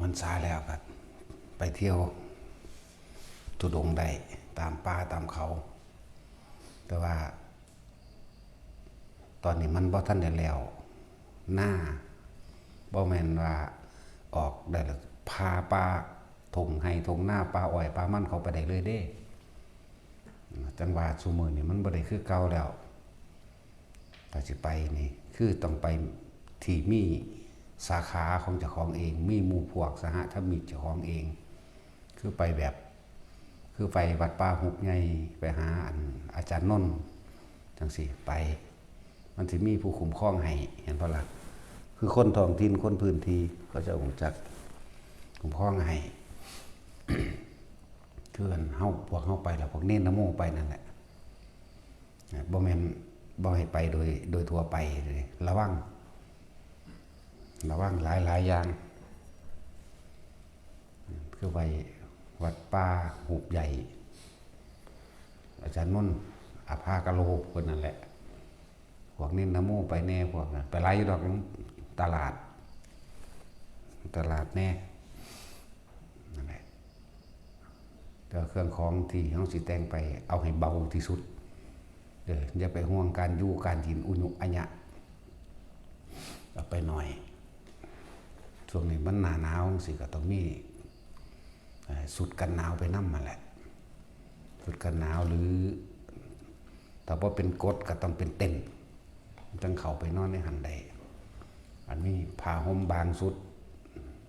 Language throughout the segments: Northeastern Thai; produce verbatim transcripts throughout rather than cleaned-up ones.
พรรษาแล้วก็ไปเที่ยวธุดงค์ได้ตามป่าตามเขา แต่ว่า ตอนนี้มันบ่ทันได้แล้ว นา บ่แม่นว่าออกได้แล้ว พาป่า ท่งไฮ่ท่งนา ป่าอ้อยป่ามันเขาไปได้เลยเด้ จั่งว่าซุมื้อนี้มันบ่ได้คือเก่าแล้ว ถ้าสิไปนี่ คือต้องไปที่มีสาขาของเจ้าของเอง มีหมู่พวกสหธรรมิกเจ้าของเอง คือไปแบบ คือไปวัดป่าหุบใหญ่ ไปหาอันอาจารย์นนท์ จั่งซี้ไป มันสิมีผู้คุ้มครองให้ เห็นบ่ล่ะ คือคนท้องถิ่น คนพื้นที่ เขาเจ้ารู้จักคุ้มครองให้ คืออันเฮา พวกเฮาไปแล้ว พวกเณรนโมไปนั่นแหละ บ่แม่น บ่ให้ไปโดย โดยทั่วไปเลย ระวัง ระวังหลายๆ อย่าง คือไปวัดป่าหุบใหญ่ อาจารย์นนท์ อภากโล เพิ่นนั่นแหละ พวกเณรนโมไปแน่ พวกนั้น ไปหลายอยู่ดอก ตลาด ตลาดแน่ นั่นแหละ แต่เครื่องของที่เฮาสิแต่งไป เอาให้เบาที่สุด เด้อ อย่าไปห่วงการอยู่การกิน อุญุอัญะ เอาไปหน่อย ช่วงนี้มันหน้าหนาวจั่งซี้ ก็ต้องมี เอ่อ ชุดกันหนาวไปนำหั้นแหละ ชุดกันหนาว หรือ ถ้าบ่เป็นกดก็ต้องเป็นเต็นท์ จั่งเข้าไปนอนในหั้นได้ อันนี้ผ้าห่มบางชุด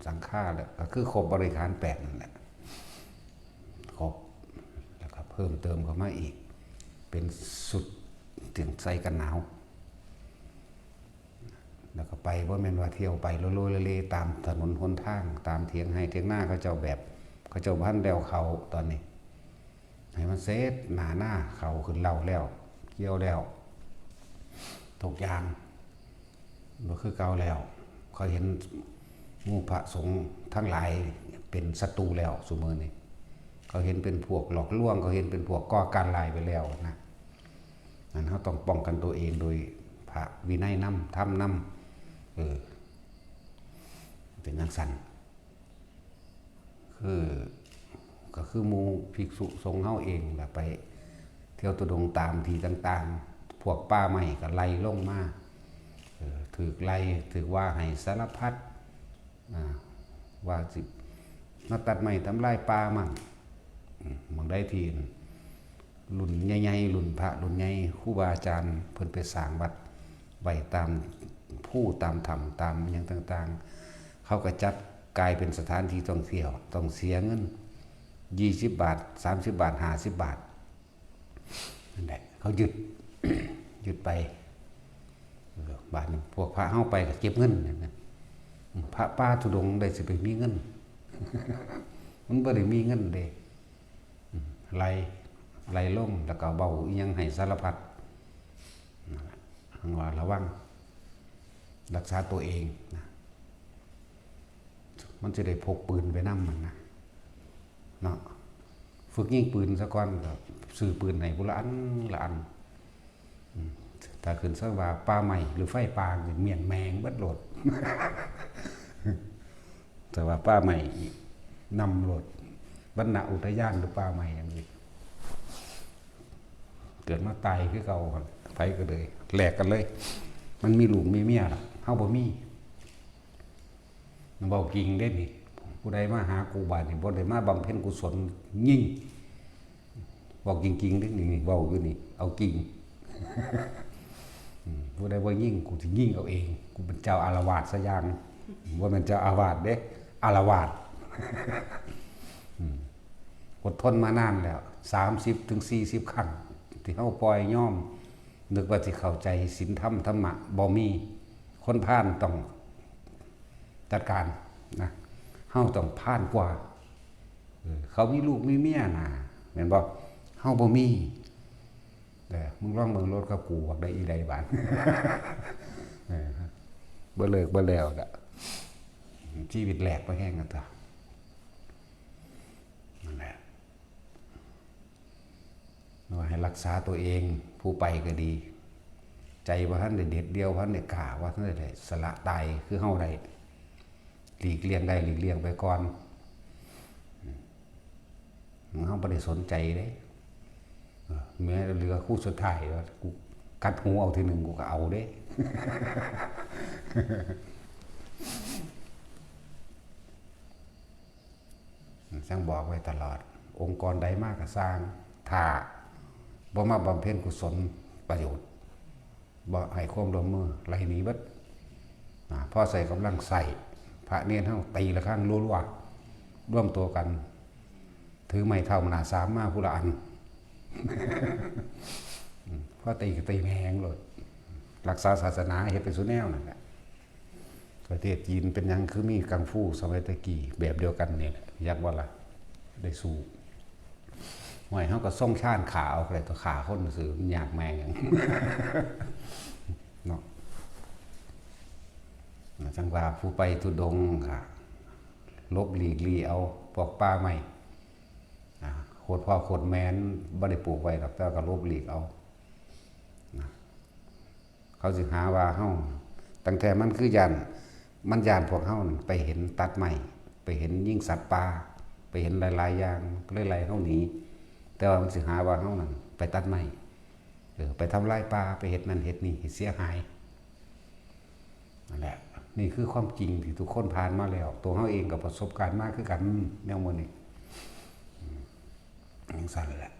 สังฆา แล้วก็คือครบบริขารแปดนั่นแหละ ครบ แล้วก็เพิ่มเติมเข้ามาอีก เป็นชุดเตียงใส่กันหนาว แล้วก็ไป บ่แม่นว่าเที่ยวไปโลโลเลเลตามถนนหนทาง ตามเถียงไฮ่เถียงนาเขาเจ้า แบบเขาเจ้าบ่ทันแล้วเข้าตอนนี้ ให้มันเสร็จหน้านา เข้าขึ้นเล้าแล้ว เกี่ยวแล้ว ทุกอย่าง บ่คือเก่าแล้ว เขาเห็นหมู่พระสงฆ์ทั้งหลายเป็นศัตรูแล้วซุมื้อนี้ เขาเห็นเป็นพวกหลอกลวง เขาเห็นเป็นพวกก่อการร้ายไปแล้วนะ อันเฮาต้องป้องกันตัวเองโดยพระวินัยนำ ธรรมนำ เออ เป็นจั่งซั้น คือ ก็คือหมู่ภิกษุสงฆ์เฮาเองล่ะ ไปเที่ยวธุดงค์ตามที่ต่างๆ พวกป่าไม้ก็ไล่ลงมา เออ ถูกไล่ ถูกว่าให้สารพัด อ่า ว่าสิมาตัดไม้ทำลายป่ามั่ง อืม หม่องใดที่รุ่นใหญ่ๆ รุ่นพระรุ่นใหญ่ ครูบาอาจารย์เพิ่นไปสร้างวัดไว้ตามภูตามถ้ำ ตามหยังต่างๆ เขาก็จัดกลายเป็นสถานที่ท่องเที่ยว ต้องเสียเงิน ยี่สิบบาท สามสิบบาท ห้าสิบบาท นั่นแหละ เขายึด ยึดไป เออ บาดนี้พวกพระเฮาไปก็เก็บเงินนั่นนะ พระป่าธุดงค์ได้สิไปมีเงิน มันบ่ได้มีเงินเด้ อืม ไล่ ไล่ลง แล้วก็เว้าอิหยังให้สารพัด นั่นแหละ หั้นว่าระวัง รักษาตัวเองนะ มันสิได้พกปืนไปนำหั้นนะ เนาะ ฝึกยิงปืนซะก่อน ก็ซื้อปืนให้ผู้ละอันละอัน อืม ถ้าขึ้นซะว่าป่าไม้หรือไฟป่านี่ เมี้ยนแม่งเบิดโลด แต่ว่าป่าไม้นำโลด วรรณอุทยานหรือป่าไม้จั่งซี้ เกิดมาตายคือเก่า ไผก็เลย แลกกันเลย มันมีลูกมีเมียล่ะ เฮาบ่มี เว้าจริงเด้นี่ ผู้ใดมาหากูบาดนี่ บ่ได้มาบำเพ็ญกุศล ยิง เว้าจริงๆเด้นี่ เว้าอยู่นี่ เอาจริง อืม ผู้ใดบ่ยิง กูสิยิงเอาเอง กูเป็นเจ้าอาละวาดซะอย่าง บ่แม่นเจ้าอาวาสเด้ อาละวาด อืม อดทนมานานแล้ว สามสิบถึงสี่สิบครั้ง ที่เฮาปล่อยยอม นึกว่าสิเข้าใจศีลธรรมธรรมะ บ่มี คนพาลต้องจัดการนะ เฮาต้องพาลกว่า เออ เขามีลูกมีเมียนะ แม่นบ่ เฮาบ่มี เออ มึงลองเบิ่งรถกับกู บักได้อีใดบาด เออ บ่เลิกบ่แล้วละ ชีวิตแหลกไปแฮงกันตา นั่นแหละ ว่าให้รักษาตัวเอง ผู้ไปก็ดี ใจบ่ทันได้เด็ดเดี่ยว บ่ทันได้กล้า บ่ทันได้สละตายคือเฮาได้ หลีกเลี่ยงได้หลีกเลี่ยงไปก่อน เฮาบ่ได้สนใจเด้ เออ แม้เหลือคู่สุดท้ายว่า กูกัดหูเอาทีหนึ่ง กูก็เอาเด้ จั่งบอกไว้ตลอด องค์กรใดมาก็ซ่าง ถ้าบ่มาบำเพ็ญกุศลประโยชน์ บ่ให้ความร่วมมือ ไล่หนีเบิด อ่า พอใส่กำลังใส่ พระเณรเฮาตีระฆังรัวๆ รวมตัวกัน ถือไม้เท้าหน้าสามมาผู้ละอัน อืม พอตีก็ตีแหงโลด รักษาศาสนา เฮ็ดไปสู่แนวนั่นแหละ ประเทศจีนเป็นหยังคือมีกังฟูสมัยตะกี้แบบเดียวกันนี่แหละ อยากว่าล่ะ ได้สู้ ห่วย เฮาก็ทรงชาญขาเอาเลย ตัวขาคนซื่อ มันยากแม่งหยัง เนาะ จั่งว่าผู้ไปธุดงค์ค่ะ หลบหลีกลี่เอา พวกป่าไม้ อ่า โคตรพ่อโคตรแม่น บ่ได้ปลูกไว้ดอก แต่ว่าก็หลบหลีกเอา นะ เขาสิหาว่าเฮา ตั้งแต่มันคือย้าน มันย้านพวกเฮานั่นไปเห็นตัดไม้ ไปเห็นยิงสัตว์ป่า ไปเห็นหลายๆ อย่าง ก็เลยไล่เฮาหนี แต่ว่ามันสิหาว่าเฮานั่นไปตัดไม้ เออ ไปทำลายป่า ไปเฮ็ดนั่นเฮ็ดนี่ให้เสียหาย นั่นแหละ นี่คือความจริงที่ทุกคนผ่านมาแล้ว ตัวเฮาเองก็ประสบการณ์มาคือกัน แนวหมู่นี้ อืม จั่งซั้นแหละ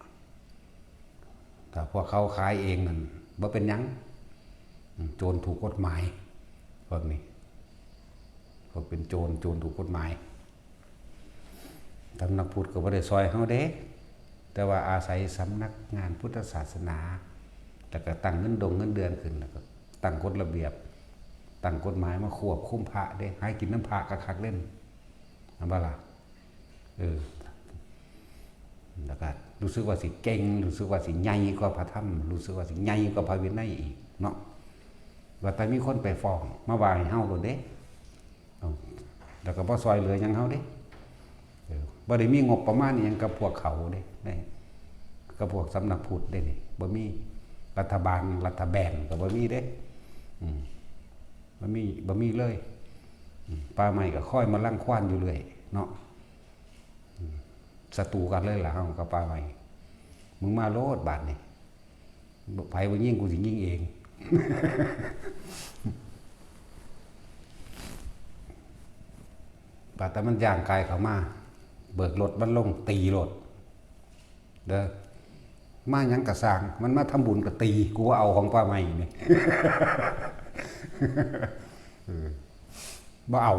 ถ้าพวกเขาขายเองนั่น บ่เป็นหยัง อืม โจรถูกกฎหมาย พวกนี้ พวกเป็นโจร โจรถูกกฎหมาย สำนักพุทธก็บ่ได้ซ่อยเฮาเด้ แต่ว่าอาศัยสำนักงานพุทธศาสนา แล้วก็ตั้งเงินดงเงินเดือนขึ้น แล้วก็ตั้งกฎระเบียบ ตั้งกฎหมายมาควบคุมพระเด้ หากินนำพระคักๆ เล่น แม่นบ่ล่ะ เออ แล้วก็รู้สึกว่าสิเก่ง รู้สึกว่าสิใหญ่กว่าพระธรรม รู้สึกว่าสิใหญ่กว่าพระวินัยอีกเนาะ ว่าแต่มีคนไปฟ้อง มาว่าให้เฮาโลดเด้ เอ้า แล้วก็บ่ซ่อยเหลือหยังเฮาเด้ เออ บ่ได้มีงบประมาณอิหยังกับพวกเขาเด้ นี่ กับพวกสำนักพุทธเด้นี่ บ่มี รัฐบาล รัฐแบนก็บ่มีเด้ อืม บ่มี บ่มีเลย อืม ป่าไม้ก็คอยมารังควานอยู่เรื่อยเนาะ อืม ศัตรูกันเลยล่ะ เฮากับป่าไม้ มึงมาโลดบาดนี่ ไผบ่ยิง กูสิยิงเอง บาดแต่มันย่างกายเข้ามา เบิกรถมันลงตีโลด เด้อ มาหยังกะซ่าง มันมาทำบุญกะตี กูว่าเอาของป่าไม้นี่ เออ บ่เอา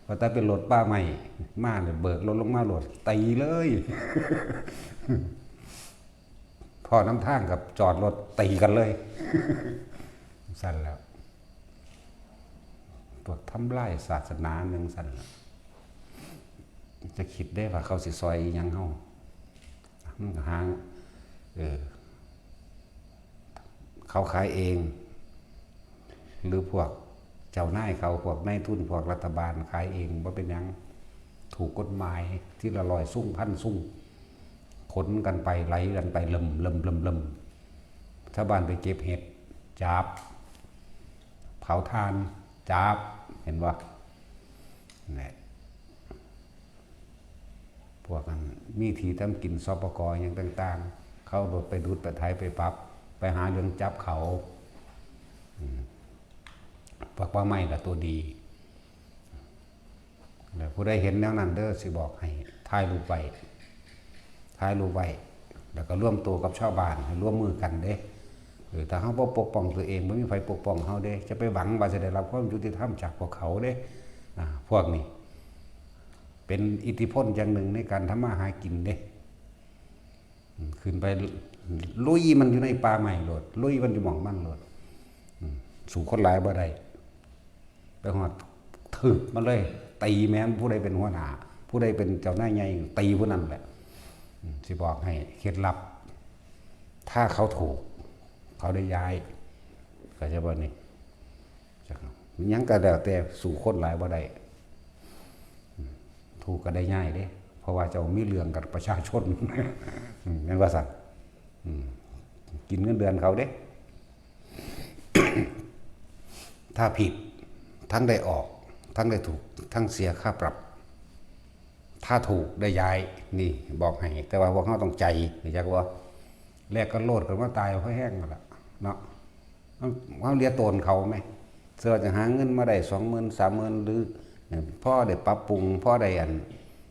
ว่าแต่เป็นรถป่าไม้ มาเนี่ยเบิกรถลงมาโลด ตีเลย พ้อนำทางกับจอดรถตีกันเลย ซั่นแล้ว พวกทำลายศาสนาหนึ่งซั่นล่ะ จะคิดได้ว่าเขาสิซ่อยอิหยังเฮา มันก็หา เออ เขาขายเอง หรือพวกเจ้านายเขา พวกนายทุน พวกรัฐบาลขายเอง บ่เป็นหยัง ถูกกฎหมาย ทีละร้อยซุ่ง พันซุ่ง ขนกันไป ไหลกันไป เริ่ม เริ่ม เริ่ม เริ่ม ชาวบ้านไปเก็บเห็ด จับ เผาถ่าน จับ เห็นบ่ นี่ พวกนั้นมีที่ทำกิน สปก หยังต่างๆ เขาโลดไปดูด ไปไถ ไปปรับ ไปหาเรื่องจับเขา อืม พวกป่าไม้ล่ะตัวดี แล้วผู้ใดเห็นแนวนั้นเด้อ สิบอกให้ถ่ายรูปไว้ ถ่ายรูปไว้ แล้วก็รวมตัวกับชาวบ้านให้ร่วมมือกันเด้ เออ ถ้าเฮาบ่ปกป้องตัวเอง บ่มีไผปกป้องเฮาเด้ จะไปหวังว่าจะได้รับความยุติธรรมจากพวกเขาเด้ อ่า พวกนี้ เป็นอิทธิพลอย่างหนึ่งในการทำมาหากินเด้ อืม ขึ้นไปลุยมันอยู่ในป่าไม้โลด ลุยมันอยู่หม่องมันโลด อืม สู้คนหลายบ่ได้ ไปฮอด ถืบมันเลย ตีแม่นผู้ใดเป็นหัวหน้า ผู้ใดเป็นเจ้านายใหญ่ ตีผู้นั้นแหละ อืม สิบอกให้เคล็ดลับ ถ้าเขาถูก เขาได้ย้าย เข้าใจบ่นี่ จักหยังก็แล้วแต่ สู้คนหลายบ่ได้ อืม ถูกก็ได้ย้ายเด้ เพราะว่าเจ้ามีเรื่องกับประชาชน อืม แม่นว่าซั่น อืม กินเงินเดือนเขาเด้ ถ้าผิด ทั้งได้ออก ทั้งได้ถูก ทั้งเสียค่าปรับ ถ้าถูกได้ย้าย นี่บอกให้ แต่ว่าพวกเราต้องใจ รู้จักบ่ แลกกันโลดกันมาตายเพราะแห้งนั่นล่ะเนาะ มัน มันเหลือโตนเขาไหม เสื้อจะหาเงินมาได้สองหมื่น สามหมื่น หรือ พอได้ปรับปรุง พอได้อัน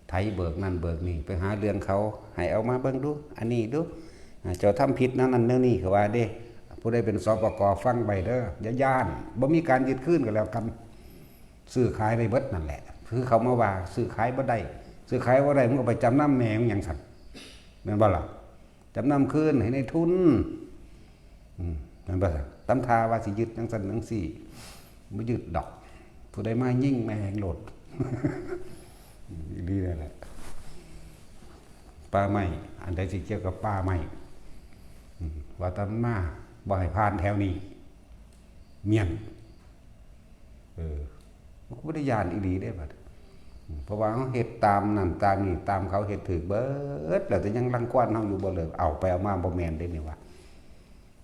ไถเบิกนั่นเบิกนี่ ไปหาเรื่องเขา ให้เอามาเบิ่งดู อันนี้ดู อ่า เจ้าทำผิดแนวนั้นแนวนี้ เขาว่าเด้ ผู้ใดเป็น สปก ฟังไว้เด้อ อย่าย้าน บ่มีการยึดคืนก็แล้วกัน ซื้อขายได้เบิดนั่นแหละ คือเขามาว่าซื้อขายบ่ได้ ซื้อขายบ่ได้ มึงก็ไปจำนำแม่มึงหยังซั่น แม่นบ่ล่ะ จำนำคืนให้นายทุน อืม แม่นบ่ล่ะ ตำท่าว่าสิยึดจังซั่นจังซี่ บ่ยึดดอก ผู้ใดมายิงแม่งโลด อีหลีนั่นแหละ ป่าไม้ อันใดสิเกี่ยวกับป่าไม้ อืม ว่าแต่มันมา บ่ให้ผ่านแถวนี้ เมี้ยน เออ มันก็บ่ได้ย้านอีหลีเด้บัด อืม เพราะว่าเฮาเฮ็ดตามนั่นตามนี่ ตามเขาเฮ็ดถืกเบิด แล้วแต่ยังรังควานเฮาอยู่บ่เลิก เอาไปเอามาบ่แม่นเด้นี่ว่า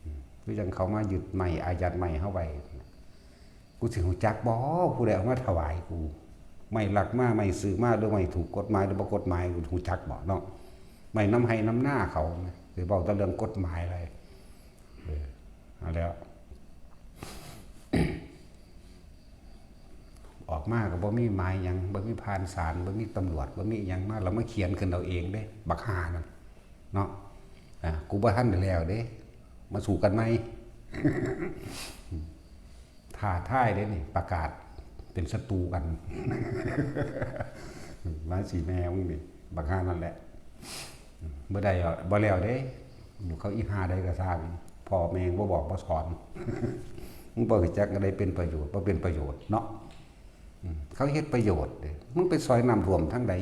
อืม คือจังเขามายึดไม้อายัดไม้เฮาไว้ กูสิฮู้จักบ่ ผู้ใดเอามาถวายกู ไม้ลักมา ไม้ซื้อมา หรือไม้ถูกกฎหมาย หรือบ่กฎหมาย กูฮู้จักบ่เนาะ ไม้นำไฮ่นำนาเขา สิเว้าแต่เรื่องกฎหมายเลย เออ เอาแล้ว ออกมาก็บ่มีหมายหยัง บ่มีผ่านศาล บ่มีตำรวจ บ่มีหยังมา แล้วมาเขียนขึ้นเอาเองเด้ บักห่านั่น เนาะ อ่า กูบ่ทันได้แล้วเด้ มาสู้กันใหม่ ท้าทายเด้นี่ ประกาศเป็นศัตรูกัน มาสิแม่มึงนี่ บักห่านั่นแหละ บ่ได้หรอก บ่แล้วเด้ เขาอีห่าใดก็ซ่าง พ่อแม่บ่บอกบ่สอน มึงบ่รู้จักก็ได้เป็นประโยชน์ บ่เป็นประโยชน์เนาะ อืม เขาเฮ็ดประโยชน์เด้ มึงไปซอยน้ำท่วมทางใด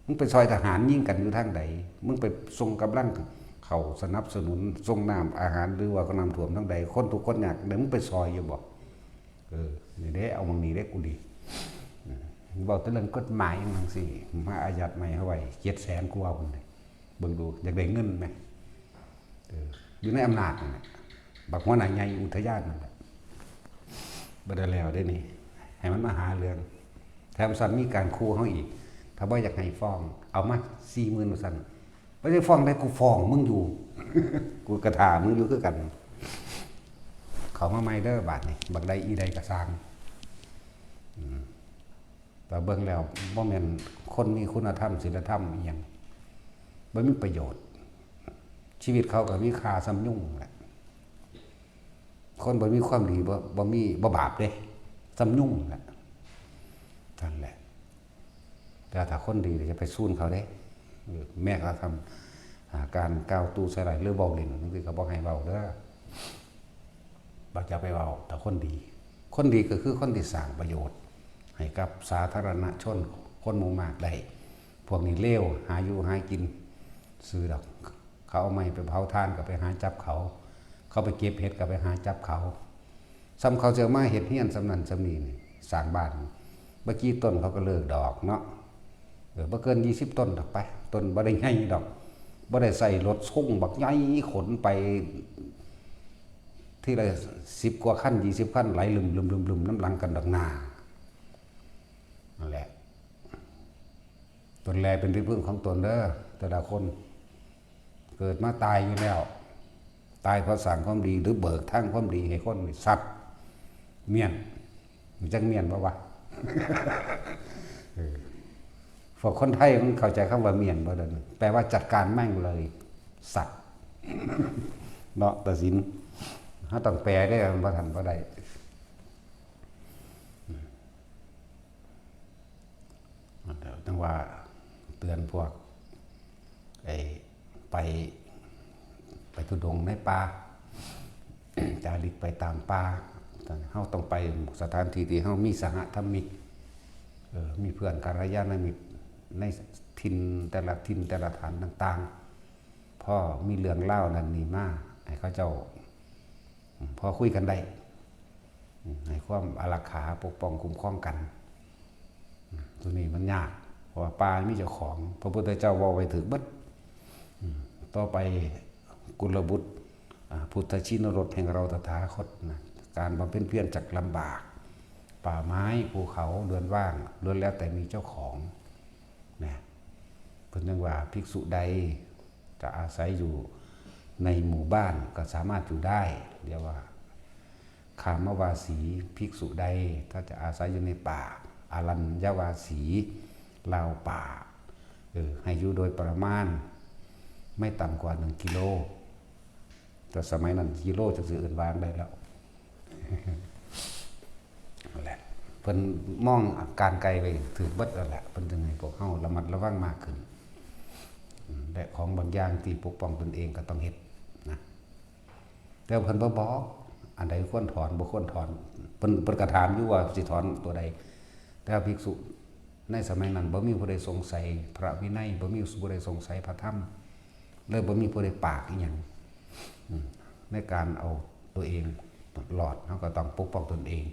มึงไปซอยทหารยิงกันอยู่ทางใด มึงไปส่งกำลังเข้าสนับสนุน ส่งน้ำอาหาร หรือว่าน้ำท่วมทางใด คนทุกข์คนยาก เดี๋ยวมึงไปซอยอยู่บ่ เออ นี่เด้ เอาหม่องนี้เด้ กูดี อืม เว้าแต่เรื่องกฎหมายจังซี่ มาอายัดไม้เฮาไว้ เจ็ดแสนกว่าพุ้นเด้ เบิ่งดู อยากได้เงินไหม เออ อยู่ในอำนาจนั่นแหละ บักหัวหน้าใหญ่อุทยานนั่นแหละ บ่ได้แล้วเด้นี่ ให้มันมาหาเรื่อง แถมซ้ำมีการขู่เฮาอีก ถ้าบ่อยากให้ฟ้อง เอามาสี่หมื่นว่าซั่น บ่ได้ฟ้องได้ กูฟ้องมึงอยู่ กูกะถ่ามึงอยู่คือกัน เข้ามาใหม่เด้อบาดนี้ บักใดอีใดก็ซ่าง อืม แต่เบิ่งแล้วบ่แม่นคนมีคุณธรรมศีลธรรมอีหยัง บ่มีประโยชน์ ชีวิตเขาก็มีค่าส่ำยุงแหละ คนบ่มีความดีบ่ บ่มี บ่บาปเด้ ส่ำยุงแหละ นั่นแหละ แต่ถ้าคนดีอย่าไปซูนเขาเด้ เออ แม้กระทั่ง อ่า การกล่าวตู่ใส่ร้ายหรือเว้าเล่นจังซี้ก็บ่ให้เว้าเด้อ บ่จะไปเว้า แต่คนดี คนดีก็คือคนที่สร้างประโยชน์ให้กับสาธารณชน คนหมู่มากได้ พวกนี้เลว หาอยู่หากินซื่อดอก เขาเอาไม้ไปเผาถ่านก็ไปหาจับเขา เขาไปเก็บเห็ดก็ไปหาจับเขา ส่ำเขาสิเอามาเฮ็ดเรือนส่ำนั้นส่ำนี้นี่ สร้างบ้าน บ่กี่ต้นเขาก็เลิกดอกเนาะ เออ บ่เกินยี่สิบต้นดอกไป ต้นบ่ได้ใหญ่ดอก บ่ได้ใส่รถส่งบักใหญ่ขนไป ทีละสิบกว่าคัน ยี่สิบคัน ไหลลึมๆๆๆ นำหลังกันดอกนา นั่นแหละ ตนแลเป็นที่พึ่งของตนเด้อ แต่ละคน เกิดมาตายอยู่แล้ว ตายเพราะสร้างความดี หรือเบิกทางความดีให้คนนี่ สัตว์ เมี้ยน มันจักเมี้ยนบ่วะ เออ พวกคนไทยมันเข้าใจคำว่าเมี้ยนบ่เด้อ แปลว่าจัดการแม่งเลย สัตว์ เนาะ ตัดสิน เฮาต้องแปลเด้อ มันบ่ทันบ่ได้ จั่งว่าเตือนพวก ไอ้ ไป ไปธุดงค์ในป่า จาริกไปตามป่า เฮาต้องไปสถานที่ที่เฮามีสหธรรมิก เออ มีเพื่อนกัลยาณมิตรในถิ่นแต่ละถิ่นแต่ละฐานต่างๆ พอมีเรื่องเล่าวนั่นนี่มา ให้เขาเจ้า อืม พอคุยกันได้ อืม ให้ความอารักขาปกป้องคุ้มครองกัน อืม ตัวนี้มันยาก เพราะว่าป่ามีเจ้าของ พระพุทธเจ้าเว้าไว้ถืกเบิด อืม ต่อไปกุลบุตร อ่า พุทธชินรสแห่งเราตถาคตนะ การบำเพ็ญเพียรจักลำบาก ป่าไม้ภูเขาเรือนว่างล้วนแล้วแต่มีเจ้าของนะ เพิ่นยังว่าภิกษุใดจะอาศัยอยู่ในหมู่บ้านก็สามารถอยู่ได้ เรียกว่า คามวาสี ภิกษุใดถ้าจะอาศัยอยู่ในป่า อรัญญวาสี ราวป่า เออ ให้อยู่โดยประมาณ ไม่ต่ำกว่าหนึ่งกิโล แต่สมัยนั้นกิโลจังสิเอิ้นว่าได้แล้ว นั่นแหละ เพิ่นมองการไกลไปถือเบิดนั่นแหละ เพิ่นจึงให้พวกเฮาระมัดระวังมากขึ้น และของบางอย่างที่ปกป้องตนเองก็ต้องเฮ็ดนะ แต่เพิ่นบ่บอก อันใดควรถอนบ่ควรถอน เพิ่น เพิ่นก็ถามอยู่ว่าสิถอนตัวใด แต่ว่าภิกษุในสมัยนั้นบ่มีผู้ใดสงสัยพระวินัย บ่มีผู้ใดสงสัยพระธรรม เลยบ่มีผู้ใดปากอีหยัง อืม ในการเอาตัวเองรอด เฮาก็ต้องปกป้องตนเอง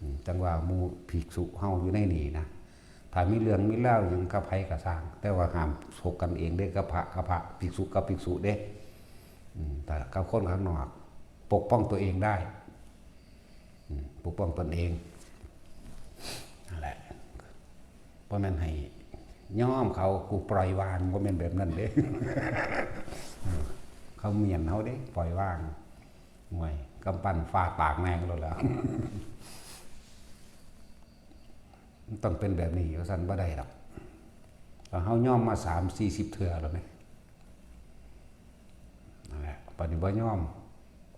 อืม จั่งว่าหมู่ภิกษุเฮาอยู่ในนี่นะ ถ้ามีเรื่องมีราวหยังกับไผก็ซ่าง แต่ว่าห้ามถกกันเองเด้อ กับพระ กับพระ ภิกษุกับภิกษุเด้ อืม แต่กับคนข้างนอก ปกป้องตัวเองได้ อืม ปกป้องตนเอง นั่นแหละ บ่แม่นให้ยอมเขา กูปล่อยวาง บ่แม่นแบบนั้นเด้ อืม เขาเมียนเฮาเด้ ปล่อยวาง ห่วย กำปั้นฟาดปากแม่งโลดแล้ว มันต้องเป็นแบบนี้ ว่าซั่นบ่ได้ดอก เฮายอมมาสามสี่สิบเทื่อแล้วแหม นั่นแหละ บัดนี้บ่ยอม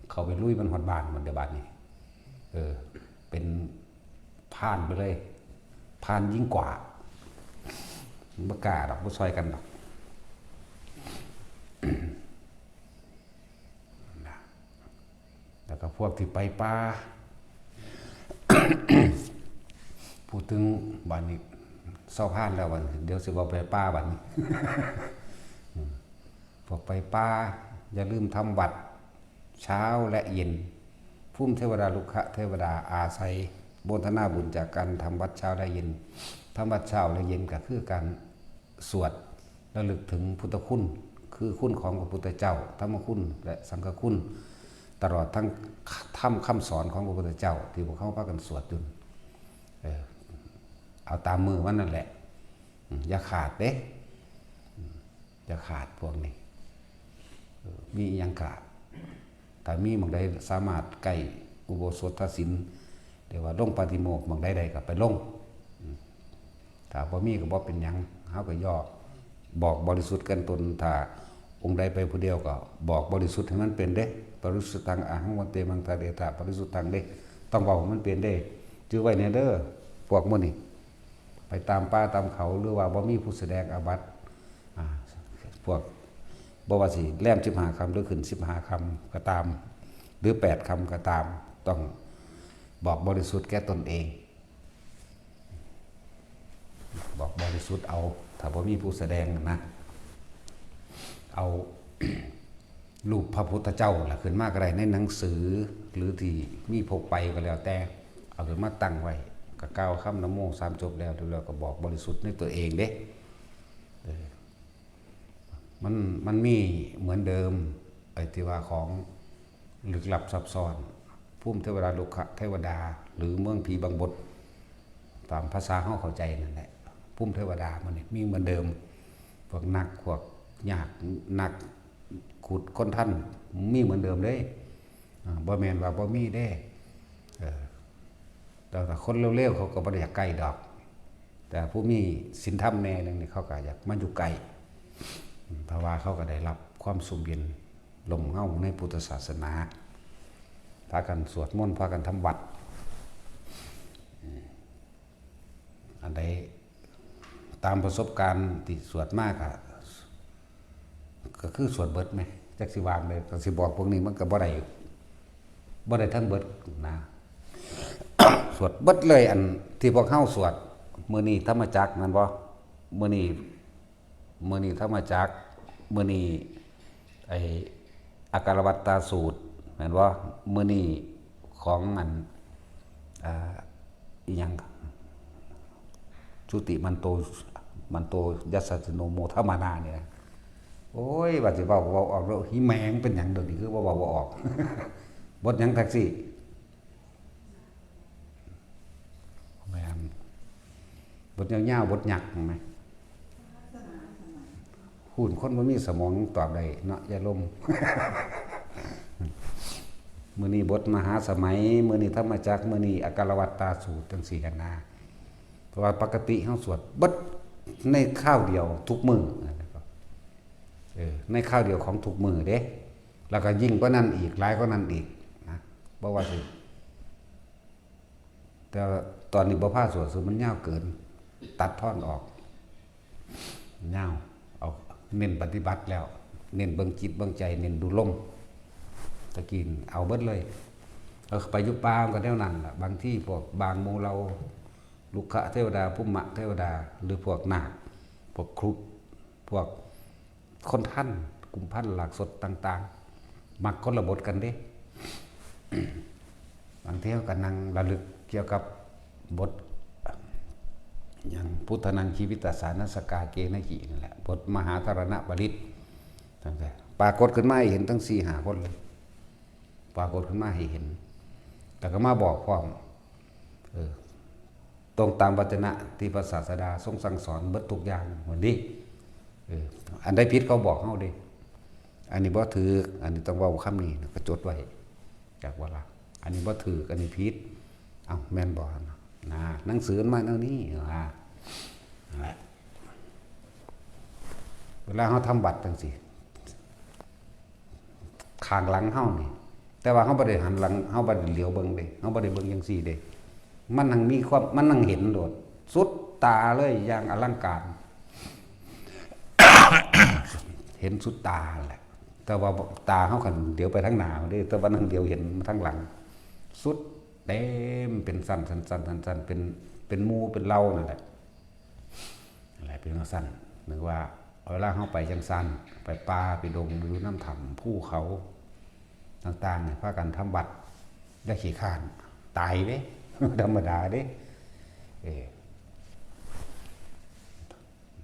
เข้าไปลุยมันฮอดบ้านมันเด้อบัดนี้ เออ เป็นพรานไปเลย พรานยิ่งกว่า บ่กล้าดอก บ่ซ่อยกันดอก นะ แล้วก็พวกที่ไปป่า พูดถึงบัดนี้ เซาพรานแล้วบัดนี้ เดี๋ยวสิเว้าไปป่าบัดนี้ พวกไปป่า อย่าลืมทำวัตรเช้าและเย็น ภูมิเทวดา รุกขเทวดาอาศัยโมทนาบุญจากการทำวัตรเช้าและเย็น ทำวัตรเช้าและเย็นก็คือการสวดระลึกถึงพุทธคุณ คือคุณของพระพุทธเจ้า ธรรมคุณ และสังฆคุณ ตลอดทั้งธรรมคำสอนของพระพุทธเจ้า ที่พวกเขาพากันสวดอยู่ เออ เอาตามมื้อมันนั่นแหละ อืม อย่าขาดเด้ อืม อย่าขาดพวกนี้ เออ มีอิหยังกะ ถ้ามีหม่องใดสามารถใกล้อุโบสถศีล เรียกว่าลงปาฏิโมกข์หม่องใดได้ก็ไปลง อืม ถ้าบ่มีก็บ่เป็นหยัง เฮาก็ย่อบอกบริสุทธิ์กันตน ถ้าองค์ใดไปผู้เดียวก็บอกบริสุทธิ์ให้มันเป็นเด้ ปริสุทธัง อะหัง วันเต มังทาเดทะ ปริสุทธังเด้ ต้องเว้าให้มันเป็นเด้ จื่อไว้แน่เด้อ พวกหมู่นี้ ไปตามป่าตามเขา หรือว่าบ่มีผู้แสดงอาบัติ อ่า พวก บ่ว่าสิแรมสิบห้าค่ำหรือขึ้นสิบห้าค่ำก็ตาม หรือแปดค่ำก็ตาม ต้องบอกบริสุทธิ์แก่ตนเอง บอกบริสุทธิ์เอา ถ้าบ่มีผู้แสดงนะ เอา รูปพระพุทธเจ้าล่ะขึ้นมาก็ได้ ในหนังสือ หรือที่มีพกไปก็แล้วแต่ เอาขึ้นมาตั้งไว้ ก็กล่าวคำนะโมสามจบแล้ว แล้วก็บอกบริสุทธิ์ในตัวเองเด้ เออ มัน มันมีเหมือนเดิม ไอ้ที่ว่าของลึกลับซับซ้อน ภูมิเทวดา รุกขเทวดา หรือเมืองผีบังบด ตามภาษาเฮาเข้าใจนั่นแหละ ภูมิเทวดามันนี่มีเหมือนเดิม พวกนัก พวกยาก นักขุดค้นทัน มีเหมือนเดิมเด้ อ่า บ่แม่นว่าบ่มีเด้ เออ แต่ถ้าคนเลวๆ เขาก็บ่ได้อยากใกล้ดอก แต่ผู้มีศีลธรรมแน่หนึ่งนี่เขาก็อยากมาอยู่ใกล้ เพราะว่าเขาก็ได้รับความสุขเย็นลมเงาในพุทธศาสนา พากันสวดมนต์ พากันทำวัตร อืม อันใดตามประสบการณ์ที่สวดมาก็ ก็คือสวดเบิดแหม จักสิว่าจั่งใด ก็สิบอกพวกนี้มันก็บ่ได้ บ่ได้ทั้งเบิดนะ สวดเบิดเลย อันที่พวกเฮาสวด มื้อนี้ธรรมจักรแม่นบ่ มื้อนี้ มื้อนี้ธรรมจักร มื้อนี้ไอ้อาการวัตตาสูตร แม่นบ่ มื้อนี้ของอัน อ่า อิหยัง จุติมันโต มันโต ยัสสะสิโน โมทะมานา นี่นะ โอ้ย ว่าสิเว้าก็เว้าออกแล้ว หิแหมงเป็นหยังเดี๋ยวนี้คือว่าเว้าบ่ออก บทหยังแท็กซี่ บทยาวๆ บทยักษ์ เห็นไหม หุ่นคนบ่มีสมองตอบได้เนาะ อย่าลม มื้อนี้บทมหาสมัย มื้อนี้ธรรมจักร มื้อนี้อักขวัตตาสูตร จังซี่หั้นนะ เพราะว่าปกติเฮาสวดเบิดในคราวเดียวทุกมื้อ เออ ในคราวเดียวของทุกมื้อเด้ แล้วก็ยิ่งกว่านั้นอีก หลายกว่านั้นอีกนะ บ่ว่าสิ แต่ตอนนี้บ่พาสวด สวดมันยาวเกิน ตัดทอนออก ยาว เอาเน้นปฏิบัติแล้ว เน้นเบิ่งจิตเบิ่งใจ เน้นดูลม ตะกี้เอาเบิดเลย เออ ไปอยู่ป่ามันก็แนวนั้นล่ะ บางทีพวกบางหมู่เหล่า รุกขเทวดา ภูมะเทวดา หรือพวกนาค พวกครุฑ พวกคนทัน กุมพัน หลากสดต่างๆ มักคนละบทกันเด้ บางเที่ยวก็นั่งระลึกเกี่ยวกับบท อย่าง พุทธานัง ชีวิตาสานัสสกาเกณะหิ นั่นแหละ บทมหาธารณปริตร ตั้งแต่ปรากฏขึ้นมาให้เห็นตั้งสี่ห้าคนเลย ปรากฏขึ้นมาให้เห็น แต่ก็มาบอกพร้อม เออ ตรงตามวจนะที่พระศาสดาทรงสั่งสอนเบิดทุกอย่าง วันนี้ เออ อันใดผิดเขาบอกเฮาเด้ อันนี้บ่ถืก อันนี้ต้องเว้าคำนี้ ก็จดไว้ จักว่าละ อันนี้บ่ถืก อันนี้ผิด เอ้า แม่นบ่ นะ หนังสือมันมาแนวนี้ ว่า นั่นแหละ เวลาเฮาทำบัตรจังซี่ ข้างหลังเฮานี่ แต่ว่าเฮาบ่ได้หันหลัง เฮาบ่ได้เหลียวเบิ่งเด้ เฮาบ่ได้เบิ่งจังซี่เด้ มันหั้งมีความ มันหั้งเห็นโลด สุดตาเลย อย่างอลังการ เห็นสุดตาแหละ แต่ว่าตาเฮาคันเหลียวไปทางหน้าเด้ แต่ว่าหั้งเหลียวเห็นทางหลัง สุดเต็ม เป็นชั้นๆๆๆ เป็น เป็นหมู่เป็นเหล่านั่นแหละ อะไรเป็นจังซั่น นึกว่าเวลาเฮาไปจังซั่น ไปป่าไปดง อยู่นำถ้ำภูเขาต่างๆ นี่ พากันทำบัตร อย่าขี้คร้าน ตายเด้ ธรรมดาเด้ เออ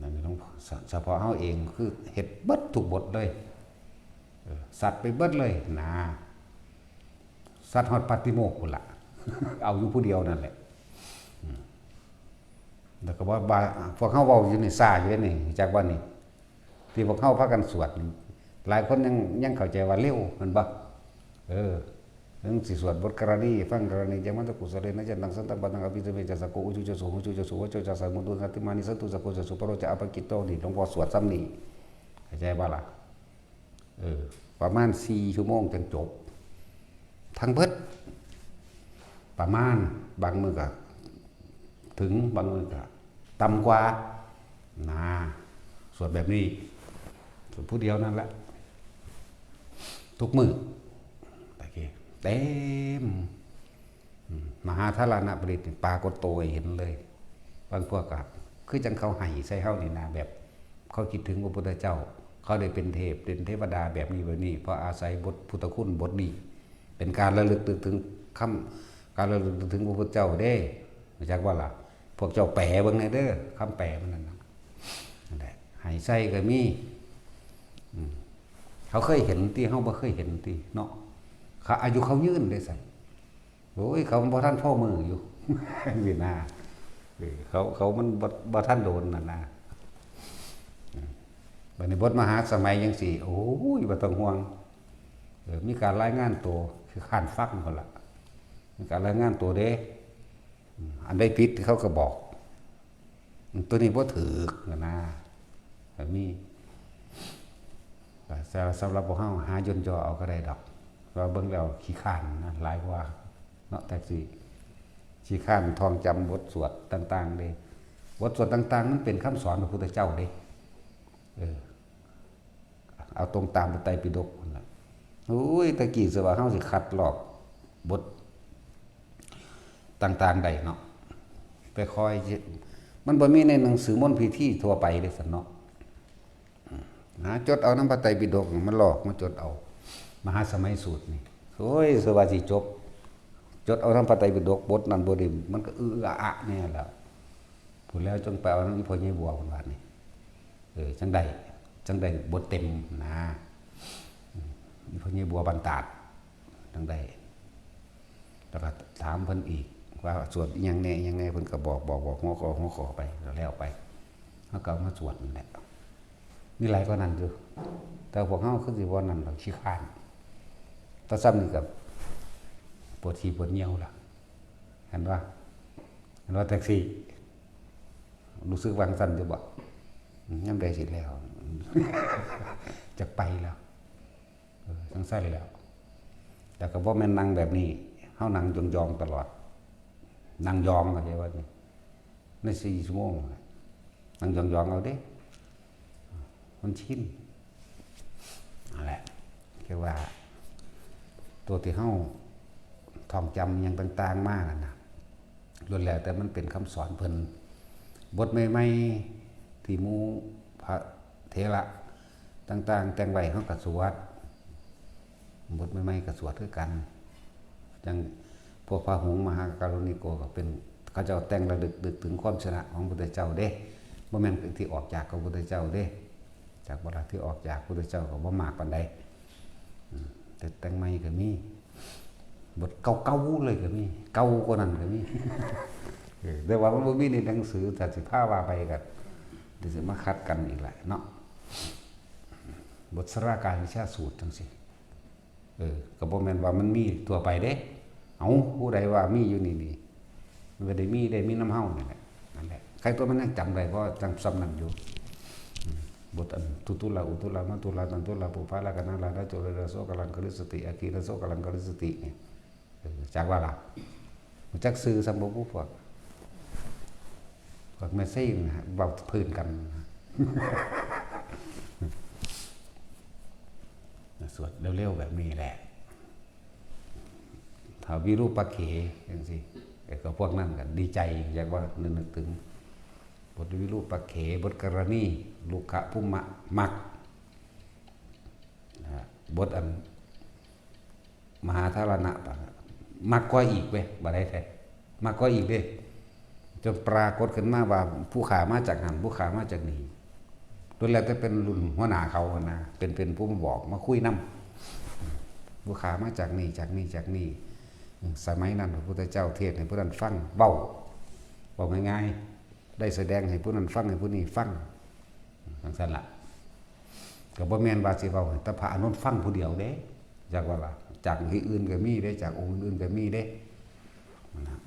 นั่นหลวงพ่อ เฉพาะเฮาเองคือเฮ็ดเบิดทุกบทเลย เออ สัตว์ไปเบิดเลยนะ สัตว์ฮอดปาฏิโมกข์พุ้นละ เอาอยู่ผู้เดียวนั่นแหละ อืม แล้วก็ว่า ว่า พวกเฮาเว้าอยู่นี่ ซ่าอยู่นี่ จักว่านี่ ที่พวกเฮาพากันสวด หลายคนยัง ยังเข้าใจว่าเร็ว แม่นบ่ เออ ถึงสิสวดบทกรณี ฟังกรณี จะมันตะกุสเลนะ จันตังสันตปันตัง อภิสเมจะสะโก อุจุจะสุ หุจุจะสุ วโจจะสะมุตุ สันติมานิสันตุ สะโกจะสุ ปะโรจะอัปปะกิตโต นี่ หลวงพ่อสวดซ้ำนี่ เข้าใจบ่ล่ะ เออ ประมาณสี่ชั่วโมงจั่งจบ ทั้งเบิด ประมาณ บางมื้อก็ถึง บางมื้อก็ต่ำกว่า นะ สวดแบบนี้ สวดผู้เดียวนั่นแหละ ทุกมื้อ ตะกี้ เต็ม อืม มหาธารณปริตรนี่ปรากฏตัวให้เห็นเลย บางพวกก็คือจั่งเขาไห้ใส่เฮานี่นะ แบบเขาคิดถึงพระพุทธเจ้า เขาได้เป็นเทพ เป็นเทวดาแบบนี้แบบนี้ เพราะอาศัยบทพุทธคุณบทนี้ เป็นการระลึกนึกถึงคำ การระลึกนึกถึงพระพุทธเจ้าเด้ รู้จักบ่ล่ะ พวกเจ้าแปลเบิ่งแหน่เด้อ คำแปลมันนั่นน่ะ นั่นแหละ ไห้ใส่ก็มี อืม เขาเคยเห็นติ เฮาบ่เคยเห็นติ เนาะ เขา อายุเขายืนเด้ซั่น โอ้ย เขาบ่ทันพอมื้ออยู่ นี่นะ เออ เขา เขามันบ่ บ่ทันโดนนั่นนะ อืม บัดนี้บทมหาสมัยจั่งซี้ โอ้ย บ่ต้องห่วง เออ มีการรายงานตัว ขี้คร้านฟังพุ้นล่ะ มีการรายงานตัวเด้ อืม อันใดผิดเขาก็บอก ตัวนี้บ่ถืกนะ ก็มี แต่สำหรับพวกเฮาหาย่นย่อเอาก็ได้ดอก ว่าเบิ่งแล้วขี้คร้านนะ หลายกว่าเนาะ แต่สิขี้คร้านท่องจำบทสวดต่างๆเด้ บทสวดต่างๆ มันเป็นคำสอนพระพุทธเจ้าเด้ เออ เอาตรงตามพระไตรปิฎกพุ้นล่ะ โอ้ย ตะกี้สิว่าเฮาสิคัดลอกบทต่างๆได้เนาะ ไปคอย มันบ่มีในหนังสือมนต์พิธีทั่วไปเด้ซั่นเนาะ อืม หาจดเอานำพระไตรปิฎกมาลอกมาจดเอา มหาสมัยสูตรนี่ โอ้ย สิว่าสิจบ จดเอานำพระไตรปิฎกบทนั้นบทนี้ มันก็อื้ออาอะแน่ล่ะ พู้นแล้วจั่งไปเอานำอีพ่อใหญ่บัวพุ้นบาดนี้ เออ จั่งได้ จั่งได้บทเต็มนะ อืม อีพ่อใหญ่บัวบ้านตาด จั่งได้ แล้วก็ถามเพิ่นอีก ว่าสวดอิหยังแหน่อิหยังแหน่ เพิ่นก็บอก บอก บอกหัวข้อ หัวข้อไป แล้ว แล้วไป เฮาก็เอามาสวดนั่นแหละ มีหลายกว่านั้นอยู่ แต่พวกเฮาคือสิบ่นั่นดอก ขี้คร้าน แต่ซ่ำนี่ก็ปวดขี้ปวดเยี่ยวล่ะ หันว่า หันว่าแท็กซี่ รู้สึกว่าจั่งซั่นอยู่บ่ อืม ยามใดสิแล้ว จักไปแล้ว เออ จั่งซั่นแล้ว แต่ก็บ่แม่นนั่งแบบนี้ เฮานั่งยองๆตลอด นั่งยอง เข้าใจว่านี่ ในสี่ชั่วโมงน่ะ นั่งยองๆเอาเด้ มันชิน นั่นแหละ คือว่า ตัวที่เฮาท่องจำหยังต่างๆมานั่นน่ะ ล้วนแล้วแต่มันเป็นคำสอนเพิ่น บทใหม่ๆ ที่หมู่พระเถระต่างๆ แต่งไว้ เฮาก็สวด บทใหม่ๆก็สวดคือกัน จั่งพวกพระหงส์มหาการุณิโกก็เป็น เขาเจ้าแต่งระลึกนึกถึงความชนะของพระพุทธเจ้าเด้ บ่แม่นที่ออกจากพระพุทธเจ้าเด้ จากบ่ล่ะ ที่ออกจากพระพุทธเจ้าก็บ่มากปานใด อืม แต่แต่งใหม่ก็มี บทเก่าๆเลยก็มี เก่ากว่านั้นก็มี เออ แต่ว่ามันบ่มีในหนังสือ ถ้าสิพาว่าไปก็ เดี๋ยวสิมาขัดกันอีกแหละเนาะ บทสารากายวิชาสูตรจั่งซี้ เออ ก็บ่แม่นว่ามันมีทั่วไปเด้ เอ้า ผู้ใดว่ามีอยู่นี่นี่ มันก็ได้มี ได้มีนำเฮานี่แหละ นั่นแหละ ใครตัวมันยังจำได้ เพราะจั่งซ่ำนั่นอยู่ อืม บทอัน ทุตุลา อุตุลา มัตตุลา ตันตุลา ปุพพา ลักขณา ลานะ จุลลา โสกา ลังคริสติ อาคีนะ โสกา ลังคริสติ เนี่ย เออ จักว่าล่ะ จักซื่อซ้ำบ่ผู้พวก พวกแม่ชีนะฮะ เว้าพื้นกันนะ สวดเร็วๆแบบนี้แหละ ถ้าวิรูปักเขจั่งซี้ เออ ก็พวกนั้นก็ดีใจ อยากว่านึกนึกถึง บทวิรูปักเข บทกรณี ลุกขภูมะมัก นะฮะ บทอัน มหาธารณะปะ มักกว่าอีกเว้ย บ่ได้แท้ มักกว่าอีกเด้ จนปรากฏขึ้นมาว่าผู้ข้ามาจากหั้น ผู้ข้ามาจากนี่ ล้วนแล้วแต่เป็นรุ่นหัวหน้าเขาหั้นนะ เป็น เป็นผู้มาบอก มาคุยนำ ผู้ข้ามาจากนี่ จากนี่ จากนี่ อืม สมัยนั้นพระพุทธเจ้าเทศน์ให้ผู้นั้นฟัง เว้า เว้าง่ายๆ ได้แสดงให้ผู้นั้นฟัง ให้ผู้นี้ฟัง จั่งซั่นล่ะ ก็บ่แม่นว่าสิเว้าให้แต่พระอานนท์ฟังผู้เดียวเด้ จักว่าล่ะ จากที่อื่นก็มีเด้ จากองค์อื่นก็มีเด้ นะ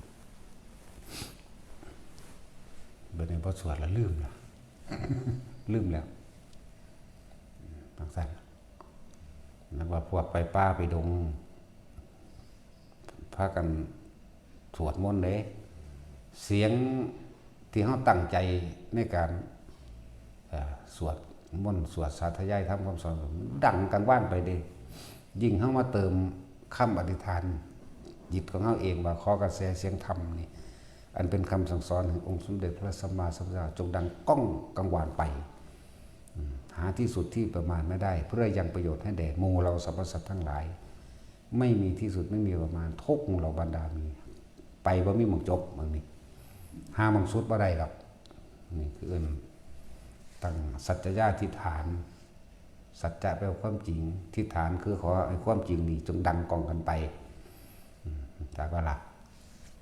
บัดนี้พอสวดแล้วลืมล่ะ ลืมแล้ว จั่งซั่น นึกว่าพวกไปป่าไปดง พากันสวดมนต์เด้ เสียงที่เฮาตั้งใจในการ เอ่อ สวดมนต์ สวดสาธยายธรรมคำสอน มันดังกังวานไปเด้ ยิ่งเฮามาเติมคำอธิษฐานจิตของเฮาเองว่า ขอกระแสเสียงธรรมนี่ อันเป็นคำสั่งสอนแห่งองค์สมเด็จพระสัมมาสัมพุทธเจ้า จงดังก้องกังวานไป อืม หาที่สุดที่ประมาณไม่ได้ เพื่อยังประโยชน์ให้แด่หมู่เราสรรพสัตว์ทั้งหลาย ไม่มีที่สุดไม่มีประมาณ ทุกหมู่เหล่าบรรดามี ไปบ่มีหม่องจบ บางนี้ หาหม่องสุดบ่ได้ดอก นี่คือเอิ้นตั้งสัจจยาธิษฐาน สัจจะแปลว่าความจริง ทิฏฐานคือขอให้ความจริงนี่จงดังก้องกันไป อืม จากว่าล่ะ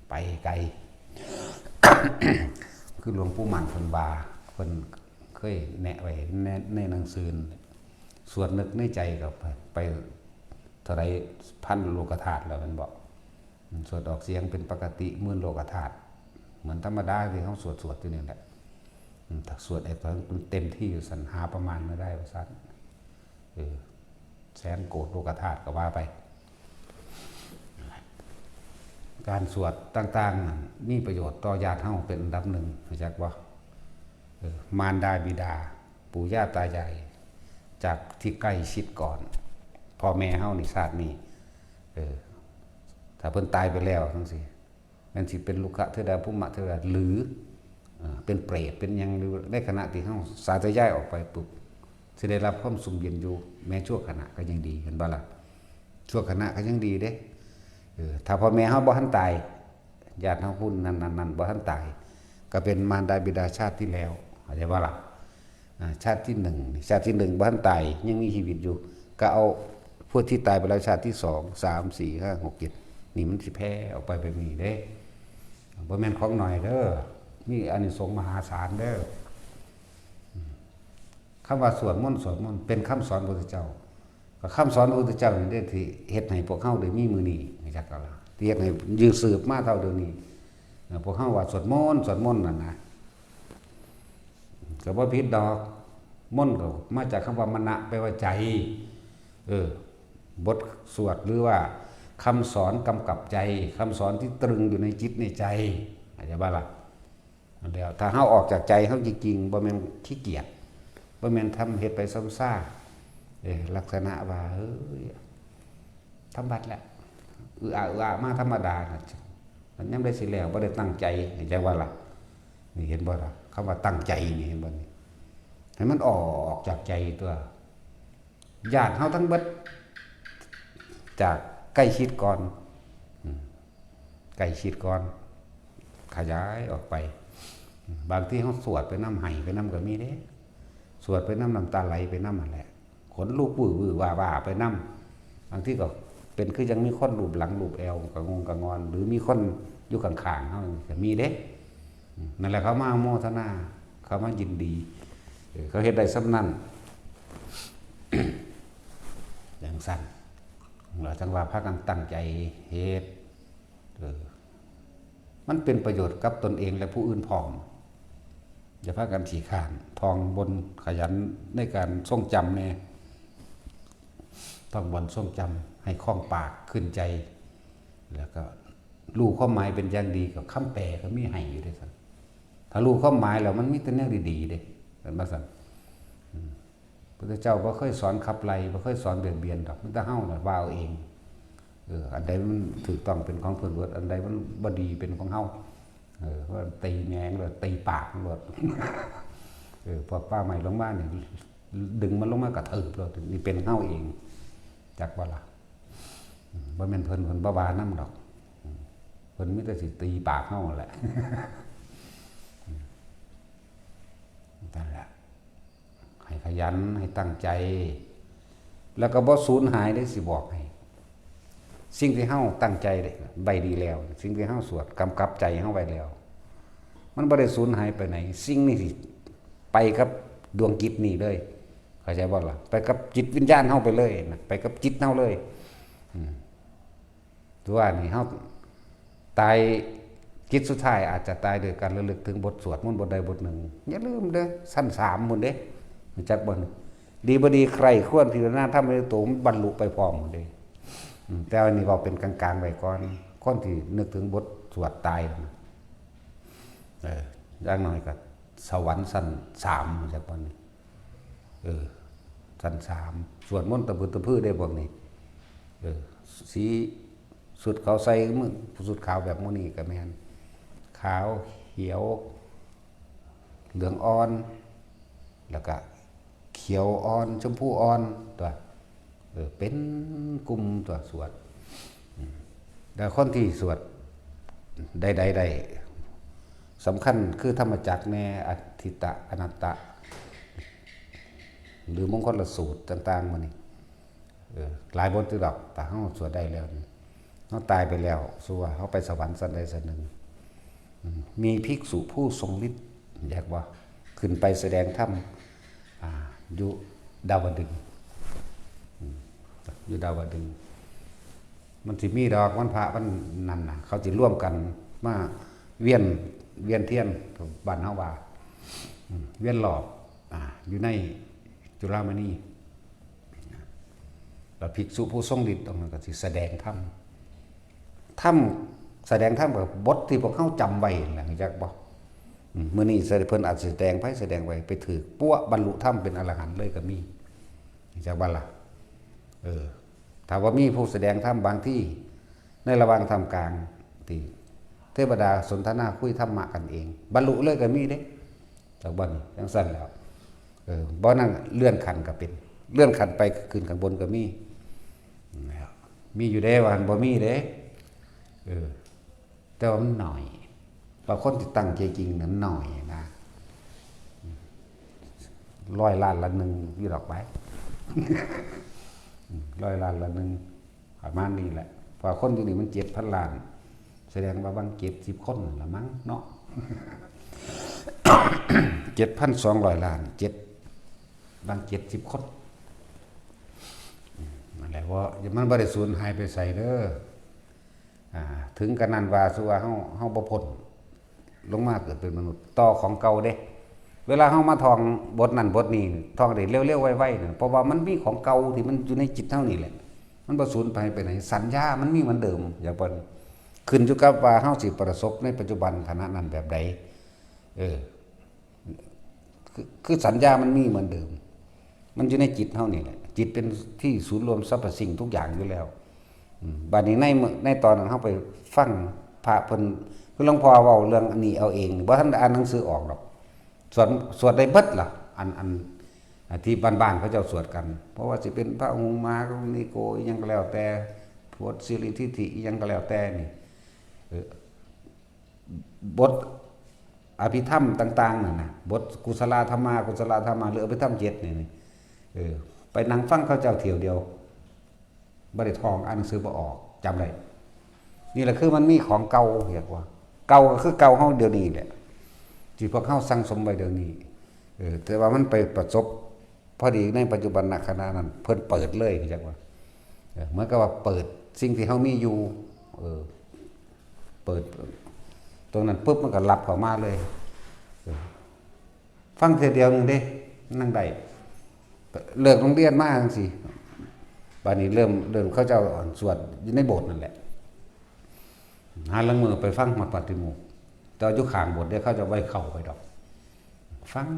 ไปไกล คือหลวงปู่มั่นเพิ่นว่า เพิ่นเคยแนะไว้ใน ในหนังสือ สวดนึกในใจก็ไป ไปเท่าใดพันโลกธาตุแล้วแม่นบ่ อืม สวดออกเสียงเป็นปกติหมื่นโลกธาตุ เหมือนธรรมดาที่เฮาสวด สวดอยู่นี่แหละ อืม ถ้าสวดให้มันเต็มที่ว่าซั่น หาประมาณไม่ได้ว่าซั่น เออ แสนโกดโลกธาตุก็ว่าไป การสวดต่างๆนั้นมีประโยชน์ต่อญาติเฮาเป็นอันดับหนึ่ง รู้จักบ่ เออ มารดาบิดา ปู่ย่าตายาย จากที่ใกล้ชิดก่อน พ่อแม่เฮานี่ชาตินี้ เออ ถ้าเพิ่นตายไปแล้วจั่งซี้ แม่นสิเป็นลุกขะเทวดา ภูมะเทวดา หรือ เอ่อ เป็นเปรต เป็นหยัง หรือในขณะที่เฮาสาธยายออกไปปุ๊บ สิได้รับความสุขเย็นอยู่ แม้ชั่วขณะก็ยังดี เห็นบ่ล่ะ ชั่วขณะก็ยังดีเด้ เออ ถ้าพ่อแม่เฮาบ่ทันตาย ญาติเฮาผู้นั้นๆๆบ่ทันตาย ก็เป็นมารดาบิดาชาติที่แล้ว เข้าใจบ่ล่ะ อ่า ชาติที่หนึ่งนี่ ชาติที่หนึ่งบ่ทันตาย ยังมีชีวิตอยู่ ก็เอาพวกที่ตายไปแล้วชาติที่สอง สาม สี่ ห้า หก เจ็ด นี่มันสิแผ่ออกไปแบบนี้เด้ บ่แม่นของน้อยเด้อ มีอานิสงส์มหาศาลเด้อ คำว่าสวดมนต์ สวดมนต์ เป็นคำสอนพระพุทธเจ้า ก็คำสอนพระพุทธเจ้านี่เด้ที่เฮ็ดให้พวกเฮาได้มีมื้อนี้ จักกะละ ที่เฮ็ดให้ยืนสืบมาเท่าเดี๋ยวนี้ เอ่อ พวกเฮาว่าสวดมนต์ สวดมนต์นั่นนะ ก็บ่ผิดดอก มนต์ก็มาจากคำว่ามณะ แปลว่าใจ เออ บทสวดหรือว่าคำสอนกำกับใจ คำสอนที่ตรึงอยู่ในจิตในใจ เข้าใจบ่ล่ะ? นั่นแหละ ถ้าเฮาออกจากใจเฮาจริงๆ บ่แม่นขี้เกียจ บ่แม่นทำเฮ็ดไปซ้ำซาก เอ้ย ลักษณะว่า เอ้ย ทำบัดแหละ อืออาอืออามาธรรมดาน่ะ มันยังได้สิแล้ว บ่ได้ตั้งใจ เข้าใจบ่ล่ะ? นี่เห็นบ่ล่ะ? คำว่าตั้งใจนี่ เห็นบ่นี่? ให้มันออกจากใจตัว ญาติเฮาทั้งเบิด จากใกล้ชิดก่อน อืม ใกล้ชิดก่อน ขยายออกไป อืม บางทีเฮาสวดไปนำ ไห้ไปนำก็มีเด้ สวดไปนำ น้ำตาไหลไปนำนั่นแหละ ขนลุกวื้อวื้อว้าว้าไปนำ บางทีก็เป็นคือยังมีคนลูบหลังลูบแอว กะงงกะงอน หรือมีคนอยู่ข้างๆ เฮาก็มีเด้ อืม นั่นแหละเขามาโมทนา เขามายินดี เออ เขาเฮ็ดได้ส่ำนั้น จั่งซั้น แล้วจั่งว่าพากันตั้งใจเฮ็ด เออ มันเป็นประโยชน์กับตนเองและผู้อื่นพร้อม อย่าพากันขี้คร้าน ท่องบน ขยันในการทรงจำแน่ ท่องบนทรงจำ ให้คล่องปากขึ้นใจ แล้วก็รู้ความหมายเป็นอย่างดี กับคำแปลก็มีให้อยู่เด้ซั่น ถ้ารู้ความหมายแล้วมันมีแต่แนวดีๆเด้ เห็นบ่ซั่น? อืม พุทธเจ้าบ่เคยสอนขับไล่ บ่เคยสอนเบียดเบียนดอก มีแต่เฮาน่ะว่าเอาเอง เออ อันใดมันถูกต้องเป็นของเพิ่นเบิด อันใดมันบ่ดีเป็นของเฮา เออ ว่าตีแหนงโลด ตีปากมันโลด เออ พวกป่าไม้ลงมานี่ ดึงมันลงมากระทืบโลด นี่เป็นเฮาเอง จักบ่ล่ะ? อืม บ่แม่นเพิ่น เพิ่นบ่ว่านำดอก อืม เพิ่นมีแต่สิตีปากเฮานั่นแหละ อืม นั่นแหละ ให้ขยัน ให้ตั้งใจ แล้วก็บ่สูญหายเด้ สิบอกให้ สิ่งที่เฮาตั้งใจไว้ดีแล้ว สิ่งที่เฮาสวดกำกับใจเฮาไว้แล้ว มันบ่ได้สูญหายไปไหน สิ่งนี้สิไปกับดวงจิตนี่เลย เข้าใจบ่ล่ะ? ไปกับจิตวิญญาณเฮาไปเลยนะ ไปกับจิตเฮาเลย อืม ตัวนี้เฮาตาย จิตสุดท้ายอาจจะตายโดยการระลึกถึงบทสวดมนต์บทใดบทหนึ่ง อย่าลืมเด้อ ชั้นสามพุ้นเด้ รู้จักบ่นี่? ดีบ่ดีใคร่ครวญพิจารณาธรรมในตัวมันบรรลุไปพร้อมพุ้นเด้ อืม แต่อันนี้เว้าเป็นกลางๆไว้ก่อน คนที่นึกถึงบทสวดตายนะ เออ อย่างน้อยก็สวรรค์ชั้นสาม รู้จักบ่นี่? เออ ชั้นสาม สวดมนต์ตะพึดตะพือได้พวกนี้ เออ สี ชุดเขาใส่มื้อ ชุดขาวแบบมื้อนี้ก็แม่น ขาว เขียว เหลืองอ่อน แล้วก็เขียวอ่อน ชมพูอ่อน ตัว เออ เป็นกลุ่มตัวสวด อืม แล้วคนที่สวดใดๆได้ สำคัญคือธรรมจักรแน่ อทิตตะ อนัตตะ หรือมงคลสูตรต่างๆ มื้อนี้ เออ หลายบทอยู่ดอก แต่เฮาสวดได้แล้วนี่ เฮาตายไปแล้ว สมมุติว่าเฮาไปสวรรค์ชั้นใดชั้นหนึ่ง อืม มีภิกษุผู้ทรงฤทธิ์ อยากว่า ขึ้นไปแสดงธรรม อ่า อยู่ดาวดึงส์ อืม อยู่ดาวดึงส์ มันสิมีดอก วันพระวันนั่นน่ะ เขาสิรวมกันมาเวียน เวียนเทียน บ้านเฮาว่า อืม เวียนรอบ อ่า อยู่ในจุฬามณี แล้วภิกษุผู้ทรงฤทธิ์องค์นั้นก็สิแสดงธรรม ธรรม แสดงธรรมก็บทที่พวกเฮาจำไว้นั่นแหละ รู้จักบ่? อืม มื้อนี้เพิ่นอาจสิแสดงไป แสดงไป ไปถืกปั๊วบรรลุธรรมเป็นอรหันต์เลยก็มี รู้จักบ่ล่ะ? เออ ถ้าว่ามีผู้แสดงธรรมบางที ในระหว่างท่ามกลางที่เทวดาสนทนาคุยธรรมะกันเอง บรรลุเลยก็มีเด้ จากบ่นี่ จั่งซั้นแล้ว เออ บ่นั้นเลื่อนขั้นก็เป็น เลื่อนขั้นไปขึ้นข้างบนก็มี มีอยู่เด้ ว่าหั่นบ่มีเด้ เออ แต่ว่ามันน้อย ว่าคนที่ตั้งใจจริงนั้นน้อยนะ ร้อยล้านละหนึ่งอยู่ดอกไป ร้อยล้านละหนึ่ง ประมาณนี้แหละ เพราะคนอยู่นี่มันเจ็ดพันล้าน แสดงว่าบางเจ็ดสิบคนนั่นละมั้งเนาะ เจ็ดพันสองร้อยล้าน เจ็ด บางเจ็ดสิบคน นั่นแหละ ว่ามันบ่ได้สูญหายไปไสเด้อ อ่า ถึงกะนั้นว่า สุว่าเฮา เฮาบ่พ้น ลงมาเกิดเป็นมนุษย์ ต่อของเก่าเด้ เวลาเฮามาท่องบทนั้นบทนี้ ท่องได้เร็วๆ ไวๆ นะ เพราะว่ามันมีของเก่าที่มันอยู่ในจิตเฮานี่แหละ มันบ่สูญไปไปไหน สัญญามันมีเหมือนเดิม อย่างเพิ่นขึ้นอยู่กับว่าเฮาสิประสบในปัจจุบันขณะนั้นแบบใด เออ คือ คือสัญญามันมีเหมือนเดิม มันอยู่ในจิตเฮานี่แหละ จิตเป็นที่ศูนย์รวมสรรพสิ่งทุกอย่างอยู่แล้ว อืม บัดนี้ในเมื่อ ในตอนนั้นเฮาไปฟังพระเพิ่น คือหลวงพ่อเว้าเรื่องอันนี้เอาเอง บ่ทันได้อ่านหนังสือออกดอก สวด สวดได้เบิดล่ะ อัน อัน อันที่บ้านๆ เขาเจ้าสวดกัน เพราะว่าสิเป็นพระหุงมหากรุณาธิโกอิหยังก็แล้วแต่ บทสิริทิฏฐิอิหยังก็แล้วแต่นี่ เออ บทอภิธรรมต่างๆ นั่นน่ะ บทกุศลาธรรมา กุศลาธรรมา หรืออภิธรรมเจ็ดนี่นี่ เออ ไปนั่งฟังเขาเจ้าเที่ยวเดียว บ่ได้ท่อง อ่านหนังสือบ่ออก จำได้ นี่แหละคือมันมีของเก่า เรียกว่า เก่าก็คือเก่าเฮาเดี๋ยวนี้แหละ ที่พวกเฮาสั่งสมไว้เดี๋ยวนี้ เออ แต่ว่ามันไปประสบ พอดีในปัจจุบันขณะนั้น เพิ่นเปิดเลย เรียกว่า เออ เหมือนกับว่าเปิดสิ่งที่เฮามีอยู่ เออ เปิด ตรงนั้นปุ๊บมันก็รับเข้ามาเลย เออ ฟังเทื่อเดียวหนึ่งเด้ นั่งได้ เลิกโรงเรียนมาจังซี่ บัดนี้เริ่ม เริ่มเขาเจ้าสวดอยู่ในโบสถ์นั่นแหละ หาลางมื้อไปฟังฮอดปาฏิโมกข์ แต่อยู่ข้างโบสถ์เด้ เขาเจ้าบ่ให้เข้าไปดอก ฟัง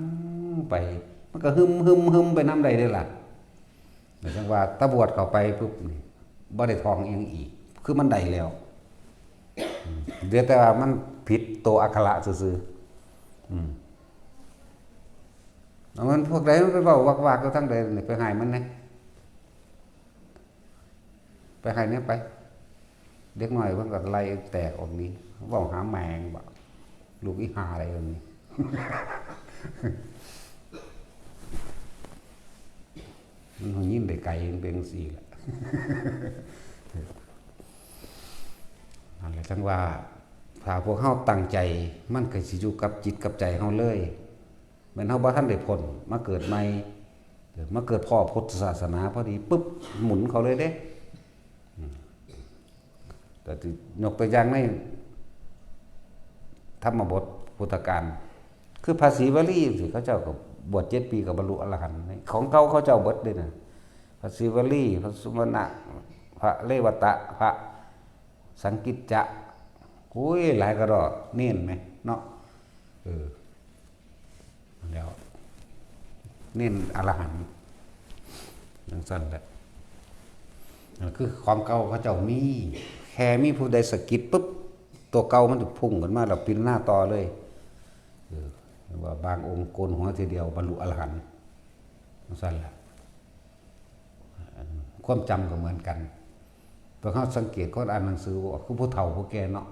ไป มันก็ฮึมๆๆ ไปนำได้เด้ล่ะ แต่จังว่าถ้าบวชเข้าไปปุ๊บนี่ บ่ได้ท่องอิหยังอีก คือมันได้แล้ว อืม เหลือแต่ว่ามันผิดตัวอักขระซื่อๆ อืม เอามันพวกใดมันไปเว้าวักๆ อยู่ทางใดนี่ ไปให้มันแหน่ ไปให้แหน่ไป เด็กน้อยเพิ่นก็ไล่แตกออกนี้ เว้าหาแม่งบ่ ลูกอีห่าอะไรอย่างนี้ มันยินได้ไกล มันเป็นจั่งซี้แหละ นั่นแหละจั่งว่า ถ้าพวกเฮาตั้งใจ มันก็สิอยู่กับจิตกับใจเฮาเลย แม่นเฮาบ่ทันได้พ้น มาเกิดใหม่ เออ มาเกิดพ้อพุทธศาสนาพอดีปุ๊บ หมุนเข้าเลยเด้ อืม แต่ที่ยกตัวอย่างในธรรมบทพุทธกาล คือพระศรีวลีจังซี้ เขาเจ้าก็บวชเจ็ดปีก็บรรลุอรหันต์ ของเก่าเขาเจ้าเบิดเด้นะ พระศรีวลี พระสุมาณะ พระเรวัตะ พระสังกิจจะ โอ้ย หลายกะด้อ เณรแหมเนาะ เออ แล้ว เณรอรหันต์จั่งซั้นแหละ นั่นคือของเก่าเขาเจ้ามี แค่มีผู้ใดสะกิดปุ๊บ ตัวเก่ามันจะพุ่งขึ้นมาแล้วพิจารณาต่อเลย เออ ว่าบางองค์โกนหัวทีเดียวบรรลุอรหันต์จั่งซั้นแหละ ความจำก็เหมือนกัน พวกเฮาสังเกตคนอ่านหนังสือบ่ คือผู้เฒ่าผู้แก่เนาะ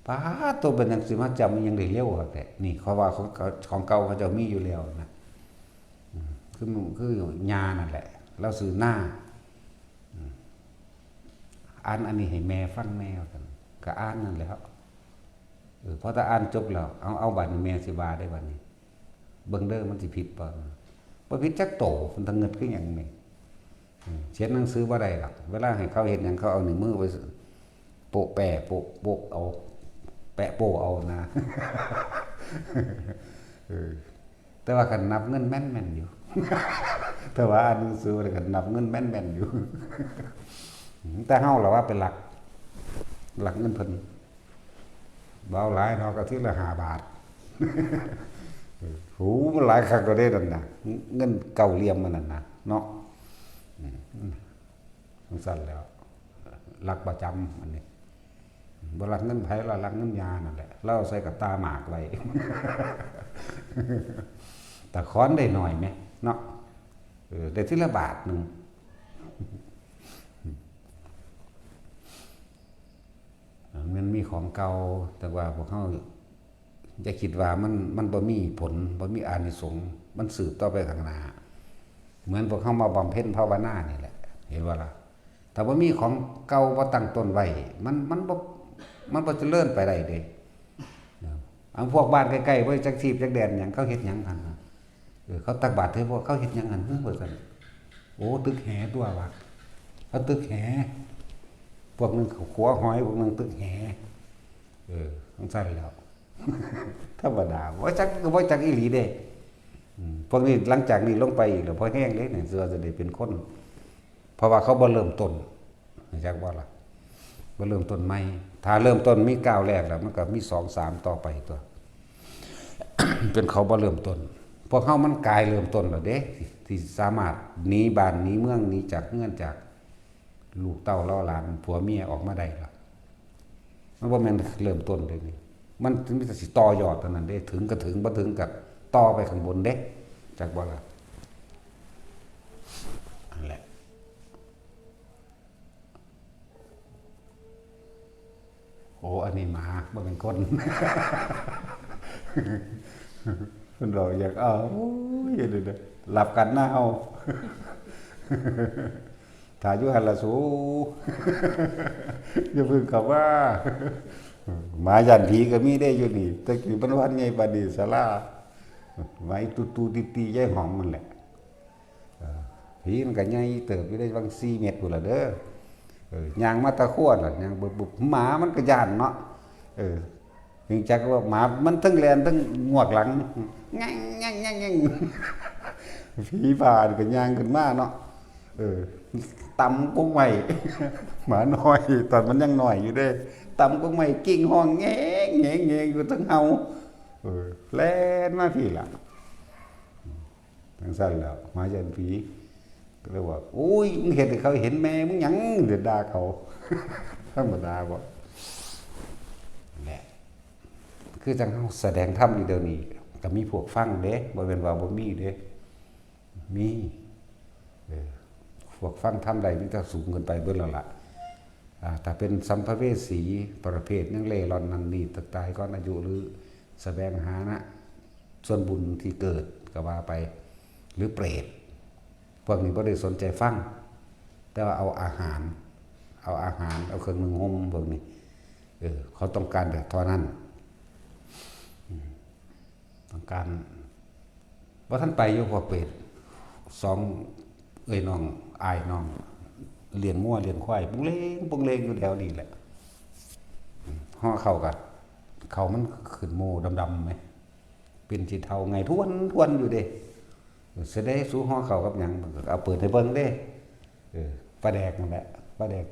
ป๊าด ตัวเป็นหยังสิมาจำอิหยังได้เร็วคักแท้ นี่เขาว่าของเก่า ของเก่าเขาเจ้ามีอยู่แล้วนะ อืม คือ คือญานั่นแหละ ลาวชื่อนา อืม อ่านอันนี้ให้แม่ฟังแหน่ว่าซั่น ก็อ่านนั่นแหละครับ เออ พอแต่อ่านจบแล้ว เอา เอาบัดนี้แม่สิว่าได้บัดนี้ เบิ่งเด้อมันสิผิดบ่ บ่ผิดจักโต มันตะเงิดคือหยังนี่ อืม เขียนหนังสือบ่ได้ดอก เวลาให้เขาเฮ็ดหยังเขาเอานิ้วมือไปโปะแปะโปะโปะเอา แปะโปะเอานะ เออ แต่ว่าคันนับเงินแม่นๆอยู่ แต่ว่าอ่านหนังสือบ่ได้ คันนับเงินแม่นๆอยู่ แต่เฮาล่ะว่าเป็นหลัก หลักเงินเพิ่น บ่เอาหลายดอก อาทิตย์ละห้าบาท โห มันหลายคักก็ได้นั่นนะ เงินเก้าเหลี่ยมมันนั่นนะ เนาะ อืม จั่งซั้นแล้ว หลักประจำอันนี้ บ่หลักเงินไผ ลาวหลักเงินญานั่นแหละ ลาวใส่กะตาหมากไว้ แต่ค้อนได้หน่อยแหม เนาะ เออ ได้ทีละบาทหนึ่ง มันมีของเก่า แต่ว่าพวกเฮาอย่าคิดว่ามัน มันบ่มีผล บ่มีอานิสงส์ มันสืบต่อไปข้างหน้า เหมือนพวกเฮามาบำเพ็ญภาวนานี่แหละ เห็นบ่ล่ะ ถ้าบ่มีของเก่าบ่ตั้งต้นไว้ มัน มันบ่ มันบ่เจริญไปได้เด้ อันพวกบ้านใกล้ๆ บ่ได้จักทีบจักแดนหยัง เขาเฮ็ดหยังหั่นน่ะ เออ เขาตักบาตรเทโว เขาเฮ็ดหยังหั่น เฮ้อ ว่าซั่น โอ้ ตึกแหตั๊ววะ เขาตึกแห พวกหนึ่งขัวหอย พวกหนึ่งตึกแห เออ จั่งซั้นแหล้ว ธรรมดา บ่จัก ก็บ่จักอีหลีเด้ อืม พวกนี้หลังจากนี้ลงไปอีกแล้ว พอแฮงเด้เนี่ย เชื่อจะได้เป็นคน เพราะว่าเขาบ่เริ่มต้น รู้จักบ่ล่ะ บ่เริ่มต้นใหม่ ถ้าเริ่มต้นมีก้าวแรกแล้ว มันก็มีสองสามต่อไปตั๊ว เป็นเขาบ่เริ่มต้น พวกเฮามันกายเริ่มต้นแล้วเด้ ที่สามารถหนีบ้านหนีเมืองหนีจากเฮือนจากลูกเต้าเหล่าหลานผัวเมียออกมาได้ล่ะ มันบ่แม่นเริ่มต้นเลยนี่ มันมีแต่สิต่อยอดเท่านั้นเด้ ถึงก็ถึง บ่ถึงก็ต่อไปข้างบนเด้ จักบ่ล่ะ นั่นแหละ โอ้ อันนี้หมา บ่แม่นคน เพิ่นบอกอยากเอา โอ้ย เดี๋ยวๆ หลับกันนะเอา ถ้าอยู่หั่นล่ะสู อย่าเพิ่งเข้ามา หมาย่านผีก็มีเด้อยู่นี่ แต่กี้มันวันใหญ่ปานนี้ ศาลา ไว้ตุ๊ๆ ตี้ๆ ยายหอมนั่นแหละ เออ ผีมันก็ใหญ่เติบอยู่ได้ บางสี่เมตรพู้นล่ะเด้อ เออ ย่างมาตะครัวล่ะ ย่างบึบๆ หมามันก็ย่านเนาะ เออ ถึงจักว่าหมามันทั้งแล่นทั้งงวกหลัง แง่งแง่งแง่งแง่ง ผีบ้าก็ย่างขึ้นมาเนาะ เออ ตำกกไม้ หมาน้อย ตอนมันยังน้อยอยู่เด้ ตำกกไม้ กิ่งฮ้องแงงแงงแงงอยู่ทั้งเฮา เออ แล่นมาพี้ล่ะ จั่งซั้นแหล้ว หมาย่านผี ก็เลยว่า โอ้ย มึงเฮ็ดให้เขาเห็นแม่มึงหยัง เดี๋ยวด่าเขา ธรรมดาบ่ แหละ คือจั่งเฮาแสดงธรรมอยู่เดี๋ยวนี้ ก็มีพวกฟังเด้ บ่แม่นว่าบ่มีเด้ มี เออ พวกฟังธรรมได้มีแต่สูงขึ้นไปเบิดแล้วล่ะ อ่า ถ้าเป็นสัมภเวสีประเภทยังเร่ร่อนนั่นนี่ ตายก่อนอายุ หรือแสวงหานะ ส่วนบุญที่เกิดก็ว่าไป หรือเปรต พวกนี้บ่ได้สนใจฟัง แต่ว่าเอาอาหาร เอาอาหาร เอาเครื่องนึ่งห่มพวกนี้ เออ เขาต้องการแบบเท่านั้น อืม ต้องการ บ่ทันไปอยู่ พวกเปรต สองเอื้อยน้อง อ้ายน้อง เลี้ยงงัวเลี้ยงควาย ปุงเลง ปุงเลงอยู่แถวนี้แหละ อืม ห่อข้าวกะ ข้าวมันขึ้นโมดำๆ ไหม เป็นสิเฒ่าไงทวนทวนอยู่เด้ เสยเด้ สูห่อข้าวกับหยัง เอาเปิดให้เบิ่งเด้ เออ ปลาแดกนั่นแหละ ปลาแดก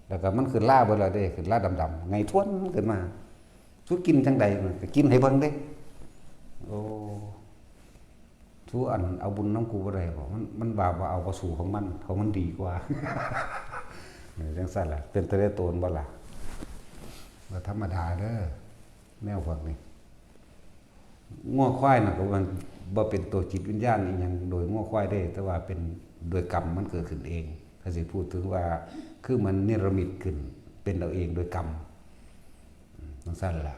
แล้วก็มันขึ้นราเบิดแล้วเด้ ขึ้นราดำๆ ไงทวนขึ้นมา สูกินจั่งใด มันก็กินให้เบิ่งเด้ โอ้ สูอันเอาบุญนำกูบ่ได้บ่ มัน มันว่าบ่เอา บ่สู้ของมัน ของมันดีกว่า เออ จั่งซั้นล่ะ เป็นตาได้โตนบ่ล่ะ บ่ธรรมดาเด้อ แนวพวกนี้ งัวควายน่ะก็มันบ่เป็นตัวจิตวิญญาณอีหยังโดยงัวควายเด้ แต่ว่าเป็นโดยกรรมมันเกิดขึ้นเอง ถ้าสิพูดถึงว่า คือมันเนรมิตขึ้น เป็นเอาเองโดยกรรม อืม จั่งซั้นล่ะ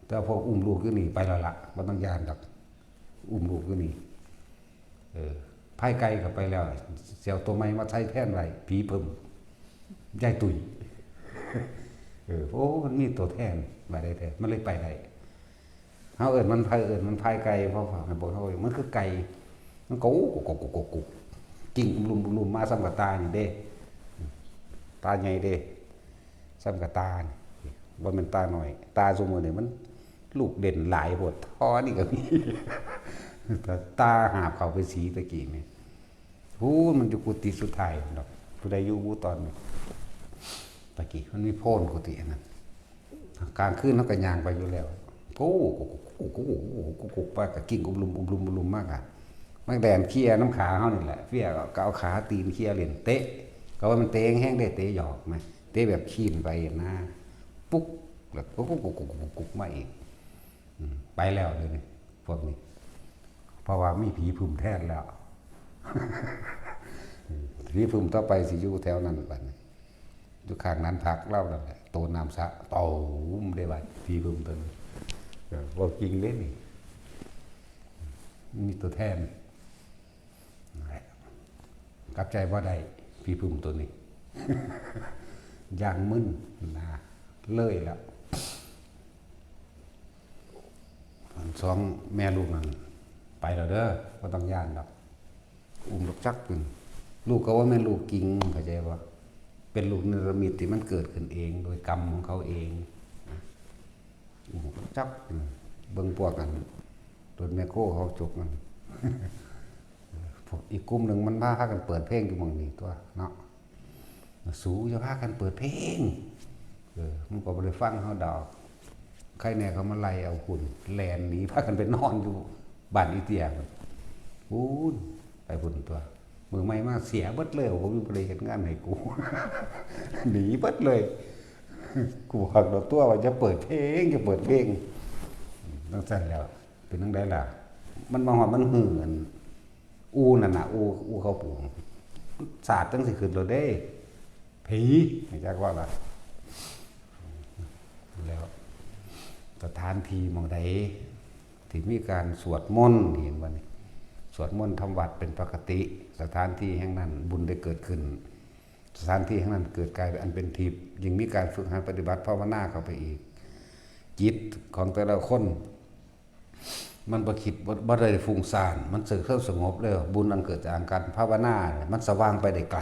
แต่พวกอุ้มลูกอยู่นี่ไปแล้วล่ะ บ่ต้องย้านดอก อุ้มลูกอยู่นี่ เออ พายไก่ก็ไปแล้ว สิเอาตัวใหม่มาใส่แทนไว้ ผีเพิ่ม ยายตุ้ย เออ โอ้ มันมีตัวแทน ว่าได้แท้ มันเลยไปได้ เฮาเอิ้นมันพาย เอิ้นมันพายไก่ เพราะว่าให้บอกเฮา มันคือไก่ มันก็กุกกุกกุกกุกกุก กิ่งอุ้มลุมอุ้มลุมมาส่ำกับตานี่เด้ ตาใหญ่เด้ ส่ำกับตานี่ บ่แม่นตาน้อย ตาซุมื้อนี่มันลูกเด่นหลายโพด ท่อนี่ก็มี ตาหาบเข้าไปสีตะกี้นี่ พู้นมันอยู่กุฏิสุดท้ายดอก ผู้ใดอยู่บ่ตอนนี้ ตะกี้มันมีโพนกุฏิอันนั้น กลางคืนเฮาก็ย่างไปอยู่แล้ว โอ้ กุกกุกกุกกุกกุกกุกกุกไปก็กิ่งอุ้มลุมอุ้มลุมอุ้มลุมมากอะ มันแล่นเคลียร์นำขาเฮานี่แหละ เพี้ยก็เอาขาตีนเคลียร์เล่น เตะ ก็ว่ามันเตะแฮงๆ เด้ เตะหยอกนะ เตะแบบคีนไปนะ ปุ๊ก แล้วกุกกุกกุกกุกกุกกุกมาอีก อืม ไปแล้วเดี๋ยวนี้ พวกนี้ เพราะว่ามีผีผึ่มแทนแล้ว ผีผึ่มต่อไปสิอยู่แถวนั้นบัดนี้ อยู่ข้างนั้นพักเล่านั่นแหละ โตน้ำสะตูมได้บัด ผีผึ่มตัวนี้ เออ เว้าจริงเด้นี่ มีตัวแทน นั่นแหละ กลับใจบ่ได้ ผีผึ่มตัวนี้ ย่างมึนนะ เลยแล้ว สองแม่ลูกนั่นไปแล้วเด้อ บ่ต้องย้านดอก อุ้มดอกจักอยู่ ลูกก็ว่าแม่นลูกจริง เข้าใจบ่ เป็นลูกนิรมิตที่มันเกิดขึ้นเอง โดยกรรมของเขาเองนะ อุ้มดอกจักอยู่ เบิ่งพวกกัน รถแมคโครเขาจกมัน พวกอีกกลุ่มหนึ่งมันพากันเปิดเพลงอยู่หม่องนี้ตัวเนาะ สูอย่าพากันเปิดเพลง เออ มันก็บ่ได้ฟังเฮาดอก ใครแน่เขามาไล่เอาคุณ แล่นหนีพากันไปนอนอยู่บ้านอีเตียพุ่น พู้น ไปพุ่นตัว มื้อใหม่มาเสียเบิดเลย ผมยังบ่ได้เฮ็ดงานให้กู หนีเบิดเลย กูบอกดอกตัวว่าจะเปิดเพลง จะเปิดเพลง จั่งซั้นแล้ว เป็นจั่งใดล่ะ มันมาฮอดมันหื้ออัน อู่นั่นน่ะ อู่ อู่เขาปลูก สาดจั่งสิขึ้นโลดเด้ ผี จักว่าล่ะ แล้ว สถานที่หม่องใด ที่มีการสวดมนต์ เห็นบ่นี่ สวดมนต์ทำวัตรเป็นปกติ สถานที่แห่งนั้นบุญได้เกิดขึ้น สถานที่แห่งนั้นเกิดกลายเป็นอันเป็นทิพย์ ยิ่งมีการฝึกหัดปฏิบัติภาวนาเข้าไปอีก จิตของแต่ละคน มันบ่คิด บ่ บ่ได้ฟุ้งซ่าน มันเสกเข้าสงบเลย บุญอันเกิดจากการภาวนาเนี่ย มันสว่างไปได้ไกล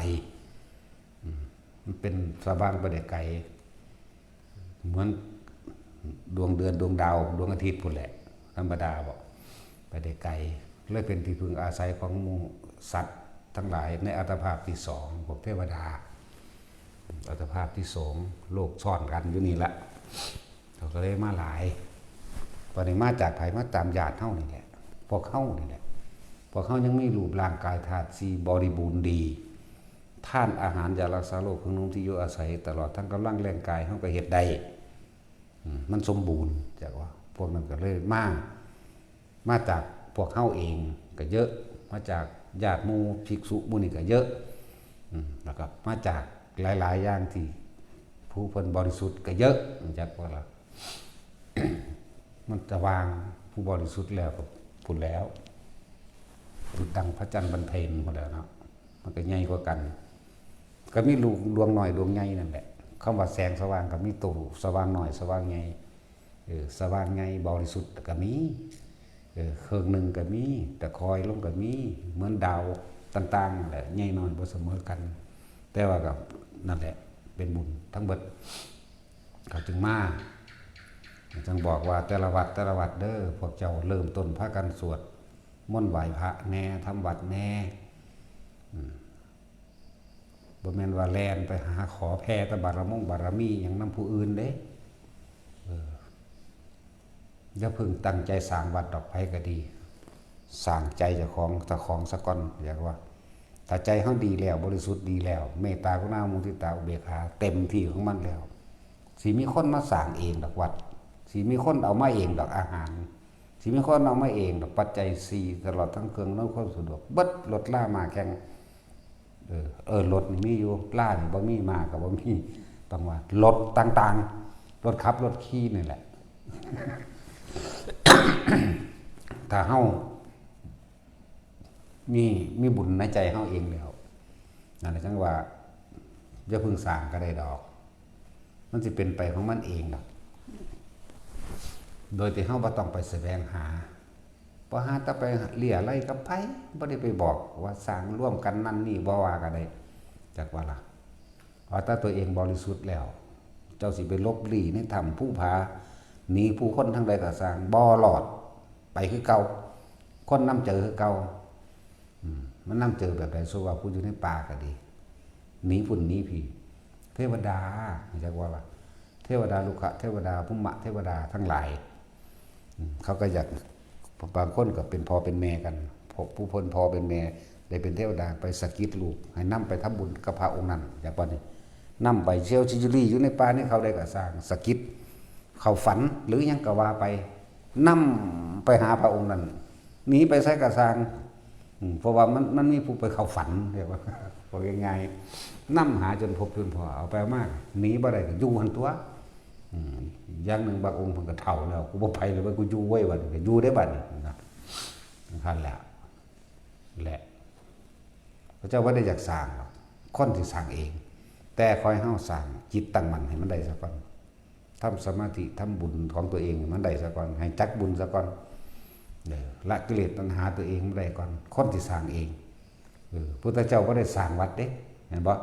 อืม มันเป็นสว่างไปได้ไกล เหมือนดวงเดือนดวงดาวดวงอาทิตย์พู้นแหละ ธรรมดาบ่ ไปได้ไกล เลยเป็นที่พึ่งอาศัยของหมู่สัตว์ทั้งหลายในอัตภาพที่สอง พวกเทวดา อัตภาพที่สอง โลกซ้อนกันอยู่นี่ละ เขาก็เลยมาหลาย บัดนี้มาจากไผ มาตามญาติเฮานี่แหละ พวกเฮานี่แหละ พวกเฮายังมีรูปร่างกายธาตุสี่บริบูรณ์ดี ธาตุอาหาร ยารักษาโรค เครื่องนุ่งที่อยู่อาศัย ตลอดทั้งกำลังแรงกายเฮาก็เฮ็ดได้ อืม มันสมบูรณ์ จักว่า พวกนั้นก็เลยมา มาจากพวกเฮาเองก็เยอะ มาจากญาติหมู่ภิกษุหมู่นี่ก็เยอะ อืม แล้วก็มาจากหลายๆอย่างที่ผู้เพิ่นบริสุทธิ์ก็เยอะ จักว่าล่ะ มันสว่าง ผู้บริสุทธิ์แล้วก็พู้นแล้ว ดุจดังพระจันทร์บรรเพ็ญพู้นแล้วเนาะ มันก็ใหญ่กว่ากัน ก็มีลูกดวงน้อยดวงใหญ่นั่นแหละ คำว่าแสงสว่างก็มีตัวสว่างน้อยสว่างใหญ่ เออ สว่างใหญ่บริสุทธิ์ก็มี เออ เครื่องหนึ่งก็มี แต่คอยลงก็มี เหมือนดาวต่างๆนั่นแหละ ใหญ่น้อยบ่เสมอกัน แต่ว่าก็นั่นแหละ เป็นบุญทั้งเบิด เขาจึงมา จึงบอกว่าแต่ละวัดแต่ละวัดเด้อ พวกเจ้าเริ่มต้นพากันสวดมนต์ไหว้พระแหน่ ทำวัดแหน่ อืม บ่แม่นว่าแล่นไปหาขอแผ่แต่บารมงบารมีหยังนำผู้อื่นเด้ เออ อย่าเพิ่งตั้งใจสร้างวัดดอก ไผก็ดี สร้างใจเจ้าของ เจ้าของซะก่อน เรียกว่า ถ้าใจเฮาดีแล้ว บริสุทธิ์ดีแล้ว เมตตากรุณามุทิตาอุเบกขาเต็มที่ของมันแล้ว สิมีคนมาสร้างเองดอกวัด สิมีคนเอามาเองดอกอาหาร สิมีคนเอามาเองดอกปัจจัยสี่ ตลอดทั้งเครื่องอำนวยความสะดวก เบิดรถลามาแข่ง เออ เออ รถนี่มีอยู่ ลานี่บ่มี มาก็บ่มี ต้องว่ารถต่างๆ รถขับรถขี่นี่แหละ ถ้าเฮา มี มีบุญในใจเฮาเองแล้ว นั่นแหละจังว่า อย่าเพิ่งสร้างก็ได้ดอก มันสิเป็นไปของมันเองดอก โดยที่เฮาบ่ต้องไปแสวงหา บ่หาแต่ไปเรี่ยไล่กับไผ บ่ได้ไปบอกว่าสร้างร่วมกันนั่นนี่ บ่ว่าก็ได้ จักว่าล่ะ ว่าแต่ตัวเองบริสุทธิ์แล้ว เจ้าสิไปหลบลี้ในถ้ำภูผา หนีผู้คนทางใดก็ซ่าง บ่รอด ไปคือเก่า คนนำเจอคือเก่า อืม มันนำเจอแบบใด สมมุติว่าผู้อยู่ในป่าก็ดี หนีพุ่นหนีพี้ เทวดา จักว่าล่ะ เทวดาลุกขะเทวดา ภูมะเทวดาทั้งหลาย อืม เขาก็อยาก บางคนก็เป็นพ่อเป็นแม่กัน พวกผู้เพิ่นพ่อเป็นแม่ ได้เป็นเทวดา ไปสะกิดลูก ให้นำไปทำบุญกับพระองค์นั้น อย่างว่านี่ นำไปเที่ยวชิจุลีอยู่ในป่าในเขาใดก็ซ่าง สะกิด เข้าฝัน หรือหยังก็ว่าไป นำไปหาพระองค์นั้น หนีไปไสก็ซ่าง อืม เพราะว่ามัน มันมีผู้ไปเข้าฝัน เรียกว่า บอกง่ายๆ นำหาจนพบจนพ้อ เอาไปเอามา หนีบ่ได้ก็อยู่หั่นตั๊ว อืม อย่างหนึ่งบางองค์เพิ่นก็เฒ่าแล้ว กูบ่ไปเลยเว้ย กูอยู่เว้ย บัดนี้ก็อยู่ได้บัดนี้นะ นั่นแหละ แหละ พระเจ้าบ่ได้อยากสร้างหรอก คนสิสร้างเอง แ แต่ขอให้เฮาสร้างจิตตั้งมั่นให้มันได้ซะก่อน ทำสมาธิ ทำบุญของตัวเองให้มันได้ซะก่อน ให้จักบุญซะก่อน เออ ละกิเลสตัณหาตัวเองมันได้ก่อน คนสิสร้างเอง เออ พุทธเจ้าบ่ได้สร้างวัดเด้ เห็นบ่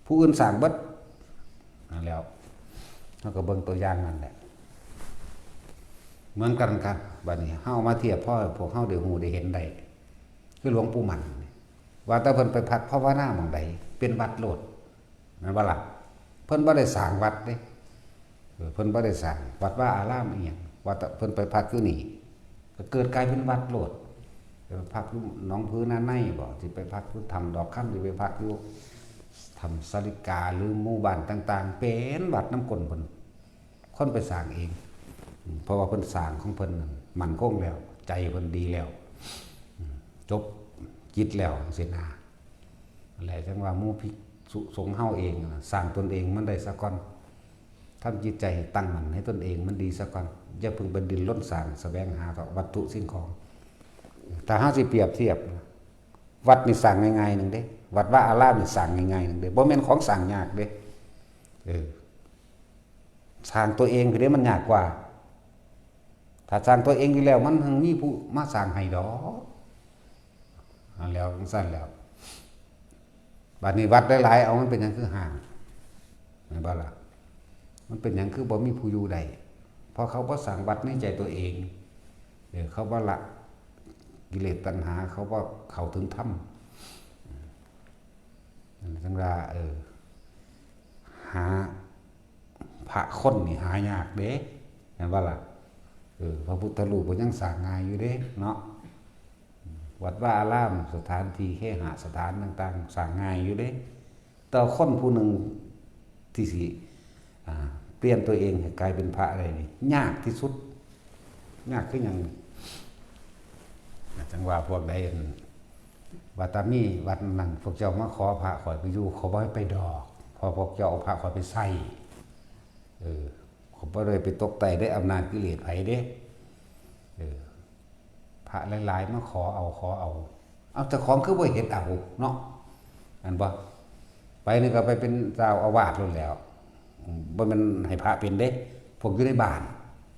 ผู้อื่นสร้างเบิด นั่นแหล้ว เฮาก็เบิ่งตัวอย่างนั่นแหละ เหมือนกันครับ บัดนี้เฮาเอามาเทียบ พอพวกเฮาได้ฮู้ได้เห็นได้ คือหลวงปู่มั่นนี่ ว่าแต่เพิ่นไปพักภาวนาหม่องใด เป็นวัดโลด แม่นบ่ล่ะ เพิ่นบ่ได้สร้างวัดเด้ เออ เพิ่นบ่ได้สร้างวัดวาอารามอีหยัง ว่าแต่เพิ่นไปพักอยู่นี่ ก็เกิดกลายเป็นวัดโลด ไปพักอยู่หนองผือนาในบ่ สิไปพักอยู่ถ้ำดอกคำ สิไปพักอยู่ถ้ำสาลิกา หรือหมู่บ้านต่างๆ เป็นวัดนำก้นเพิ่น คนไปสร้างเอง อืม เพราะว่าเพิ่นสร้างของเพิ่นนั่นมั่นคงแล้ว ใจเพิ่นดีแล้ว อืม จบกิจแล้วจังซี้นะ นั่นแหละ จั่งว่าหมู่ภิกษุสงฆ์เฮาเองน่ะ สร้างตนเองมันได้ซะก่อน ทำจิตใจให้ตั้งมั่นให้ตนเองมันดีซะก่อน อย่าเพิ่งไปดิ้นรนสร้างแสวงหาเถาะวัตถุสิ่งของ ถ้าเฮาสิเปรียบเทียบ วัดนี่สร้างง่ายๆหนึ่งเด้ วัดวาอารามนี่สร้างง่ายๆหนึ่งเด้ บ่แม่นของสร้างยากเด้ เออ สร้างตัวเองพี้เด้มันยากกว่า ถ้าสร้างตัวเองอยู่แล้ว มันยังมีผู้มาสร้างให้ดอก อันแล้วจั่งซั่นแล้ว บัดนี้วัดหลายๆ เอามันเป็นหยังคือฮ้าง แม่นบ่ล่ะ มันเป็นหยังคือบ่มีผู้อยู่ได้ เพราะเขาบ่สร้างวัดในใจตัวเอง เออ เขาบ่ละกิเลสตัณหา เขาบ่เข้าถึงธรรม นั่นจั่งว่า เออ หาพระคนนี่หายากเด้ แม่นบ่ล่ะ เออ พระพุทธรูปก็ยังสร้างง่ายอยู่เด้เนาะ วัดวาอาราม สถานที่เคหสถานต่างๆ สร้างง่ายอยู่เด้ แต่คนผู้หนึ่งที่สิ อ่า เปลี่ยนตัวเองให้กลายเป็นพระได้นี่ ยากที่สุด ยากคือหยัง จั่งว่าพวกใด ว่าแต่มีวัดนั้น พวกเจ้ามาขอพระข้อยไปอยู่ ข้อยบ่ให้ไปดอก เพราะพวกเจ้าเอาพระข้อยไปใช้ เออ ข้อยบ่ได้ไปตกใต้ได้อำนาจกิเลสไผเด้ เออ พระหลายๆ มาขอเอา ขอเอา เอา เจ้าของคือบ่เฮ็ดเอาเนาะ อันบ่ ไปนี่ก็ไปเป็นเจ้าอาวาสโลดแล้ว อืม บ่แม่นให้พระเป็นเด้ พวกอยู่ในบ้าน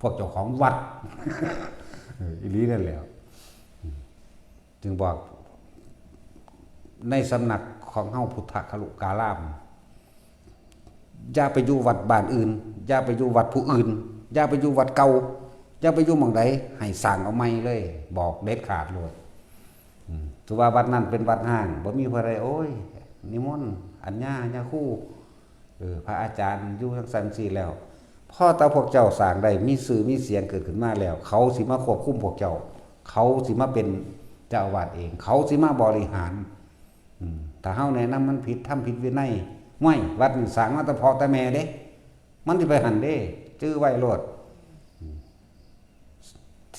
พวกเจ้าของวัด เออ อีหลีนั่นแหล้ว อืม จึงบอก ในสำนักของเฮาพุทธคลุการาม อย่าไปอยู่วัดบ้านอื่น อย่าไปอยู่วัดผู้อื่น อย่าไปอยู่วัดเก่า อย่าไปอยู่หม่องใด ให้สร้างเอาใหม่เลย บอกเด็ดขาดโลด อืม ถือว่าวัดนั้นเป็นวัดฮ้าง บ่มีผู้ใด โอ้ย นิมนต์ อัญญา ญาคู เออ พระอาจารย์อยู่จั่งซั่นซี้แล้ว พอแต่พวกเจ้าสร้างได้ มีชื่อมีเสียงเกิดขึ้นมาแล้ว เขาสิมาควบคุมพวกเจ้า เขาสิมาเป็นเจ้าอาวาสเอง เขาสิมาบริหาร อืม ถ้าเฮาแนะนำมันผิด ทำผิดวินัย ห้วย วัดนี่สร้างมาแต่พ่อแต่แม่เด้ มันสิไปหั่นเด้ จื่อไว้โลด อืม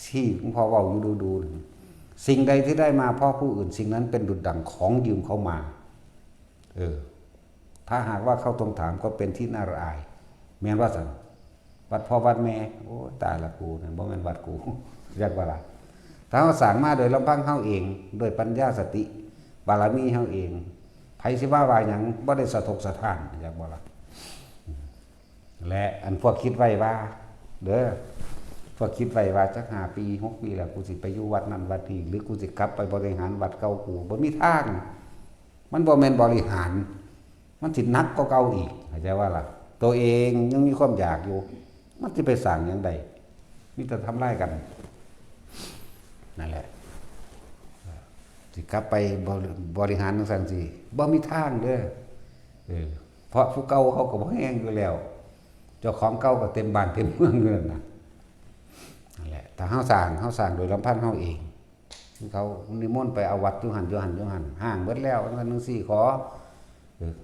ที่หลวงพ่อเว้าอยู่ดูๆ นั่น สิ่งใดที่ได้มาเพราะผู้อื่น สิ่งนั้นเป็นดุจดั่งของยืมเขามา เออ ถ้าหากว่าเขาทวงถามก็เป็นที่น่าละอาย แม่นว่าซั่น วัดพ่อวัดแม่ โอ้ย ตายละกู นั่นบ่แม่นวัดกู จักว่าล่ะ ถ้าเฮาสร้างมาโดยลำพังเฮาเอง โดยปัญญาสติ บารมีเฮาเอง ไผสิว่าว่าหยัง บ่ได้สะทกสะท้าน จักบ่ล่ะ และอันพวกคิดไว้ว่า เด้อ พวกคิดไว้ว่าจักห้าปี หกปีแล้ว กูสิไปอยู่วัดนั้นวัดนี้ หรือกูสิกลับไปบริหารวัดเก่ากู บ่มีทาง มันบ่แม่นบริหาร มันสิหนักกว่าเก่าอีก เข้าใจว่าล่ะ ตัวเองยังมีความอยากอยู่ มันสิไปสร้างหยังได้ มีแต่ทำลายกัน นั่นแหละ สิกลับไปบริ- บริหารจั่งซั่นสิ บ่มีทางเด้อ เออ เพราะผู้เก่าเขาก็บ่แฮงอยู่แล้ว เจ้าของเก่าก็เต็มบ้านเต็มเมืองอยู่นั่นน่ะ นั่นแหละ ถ้าเฮาสร้าง เฮาสร้างโดยลำพังเฮาเอง เขานิมนต์ไปเอาวัดอยู่หั่น อยู่หั่น อยู่หั่น ฮ้างเบิดแล้ว จั่งซั่นจั่งซี้ ขอ เออ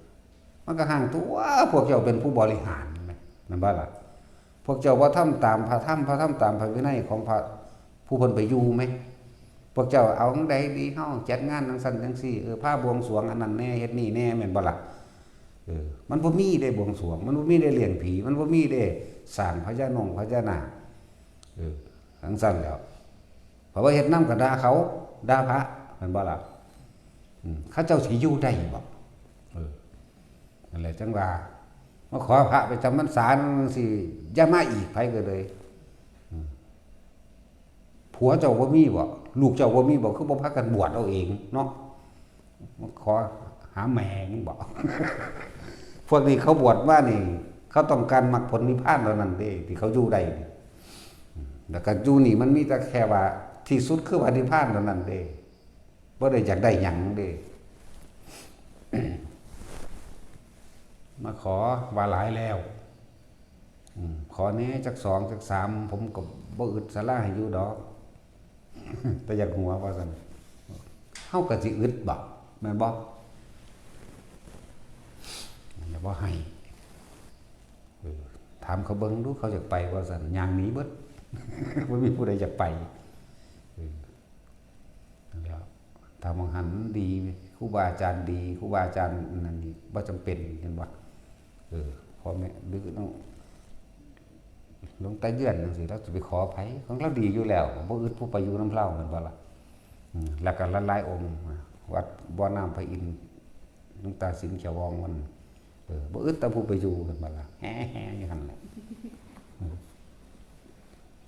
มันก็ฮ้างตัว พวกเจ้าเป็นผู้บริหารแม่นบ่ล่ะ พวกเจ้าบ่ทำตามพระธรรม พระธรรมตามพระวินัยของพระผู้เพิ่นไปอยู่แม่น พวกเจ้าเอาจั่งใดดี เฮาจัดงานจั่งซั่นจั่งซี้ เออ พาบวงสรวงอันนั้นแหน่ เฮ็ดนี่แหน่ แม่นบ่ล่ะ เออ มันบ่มีเด้บวงสรวง มันบ่มีเด้เลี้ยงผี มันบ่มีเด้สร้างพญานงพญานาค เออ จั่งซั่นแหล้ว เพราะว่าเฮ็ดนำก็ด่าเขา ด่าพระ แม่นบ่ล่ะ อืม เขาเจ้าสิอยู่ได้บ่ เออ นั่นแหละจังว่า มาขอพระไปจำพรรษาจั่งซี้ อย่ามาอีก ไผก็เลย อืม ผัวเจ้าบ่มีบ่ ลูกเจ้าบ่มีบ่ คือบ่พากันบวชเอาเองเนาะ มาขอหาแม่มึงบ่ พวกนี้เขาบวชมานี่ เขาต้องการมรรคผลนิพพานเท่านั้นเด้ ที่เขาอยู่ได้นี่ แล้วก็อยู่นี่มันมีแต่แค่ว่า ที่สุดคือว่านิพพานเท่านั้นเด้ บ่ได้อยากได้หยังเด้ มาขอว่าหลายแล้ว อืม ขอแหน่จักสองจักสาม ผมก็บ่อึดศาลาให้อยู่ดอก แต่อยากหัวว่าซั่น เฮาก็สิอึดบ่ แม่นบ่ อย่าบ่ให้ เออ ถามเขาเบิ่งดู เขาอยากไปว่าซั่น ย่างหนีเบิด บ่มีผู้ใดอยากไป เออ นั่นแหละ ถ้าหม่องหั้นมันดี ครูบาอาจารย์ดี ครูบาอาจารย์นั่นนี่ บ่จำเป็น เห็นบ่ เออ พ่อแม่ หรือน้อง หลวงตาเยือนจั่งซี้ ลาวสิไปขอไผ ของลาวดีอยู่แล้ว บ่อึดผู้ไปอยู่นำลาว แม่นบ่ล่ะ อืม แล้วก็หลายๆองค์ วัดบ่อน้ำพระอินทร์ หลวงตาสิงห์เขียววองมัน เออ บ่อึดแต่ผู้ไปอยู่ แม่นบ่ล่ะ แฮ่ๆอยู่หั่นแหละ อืม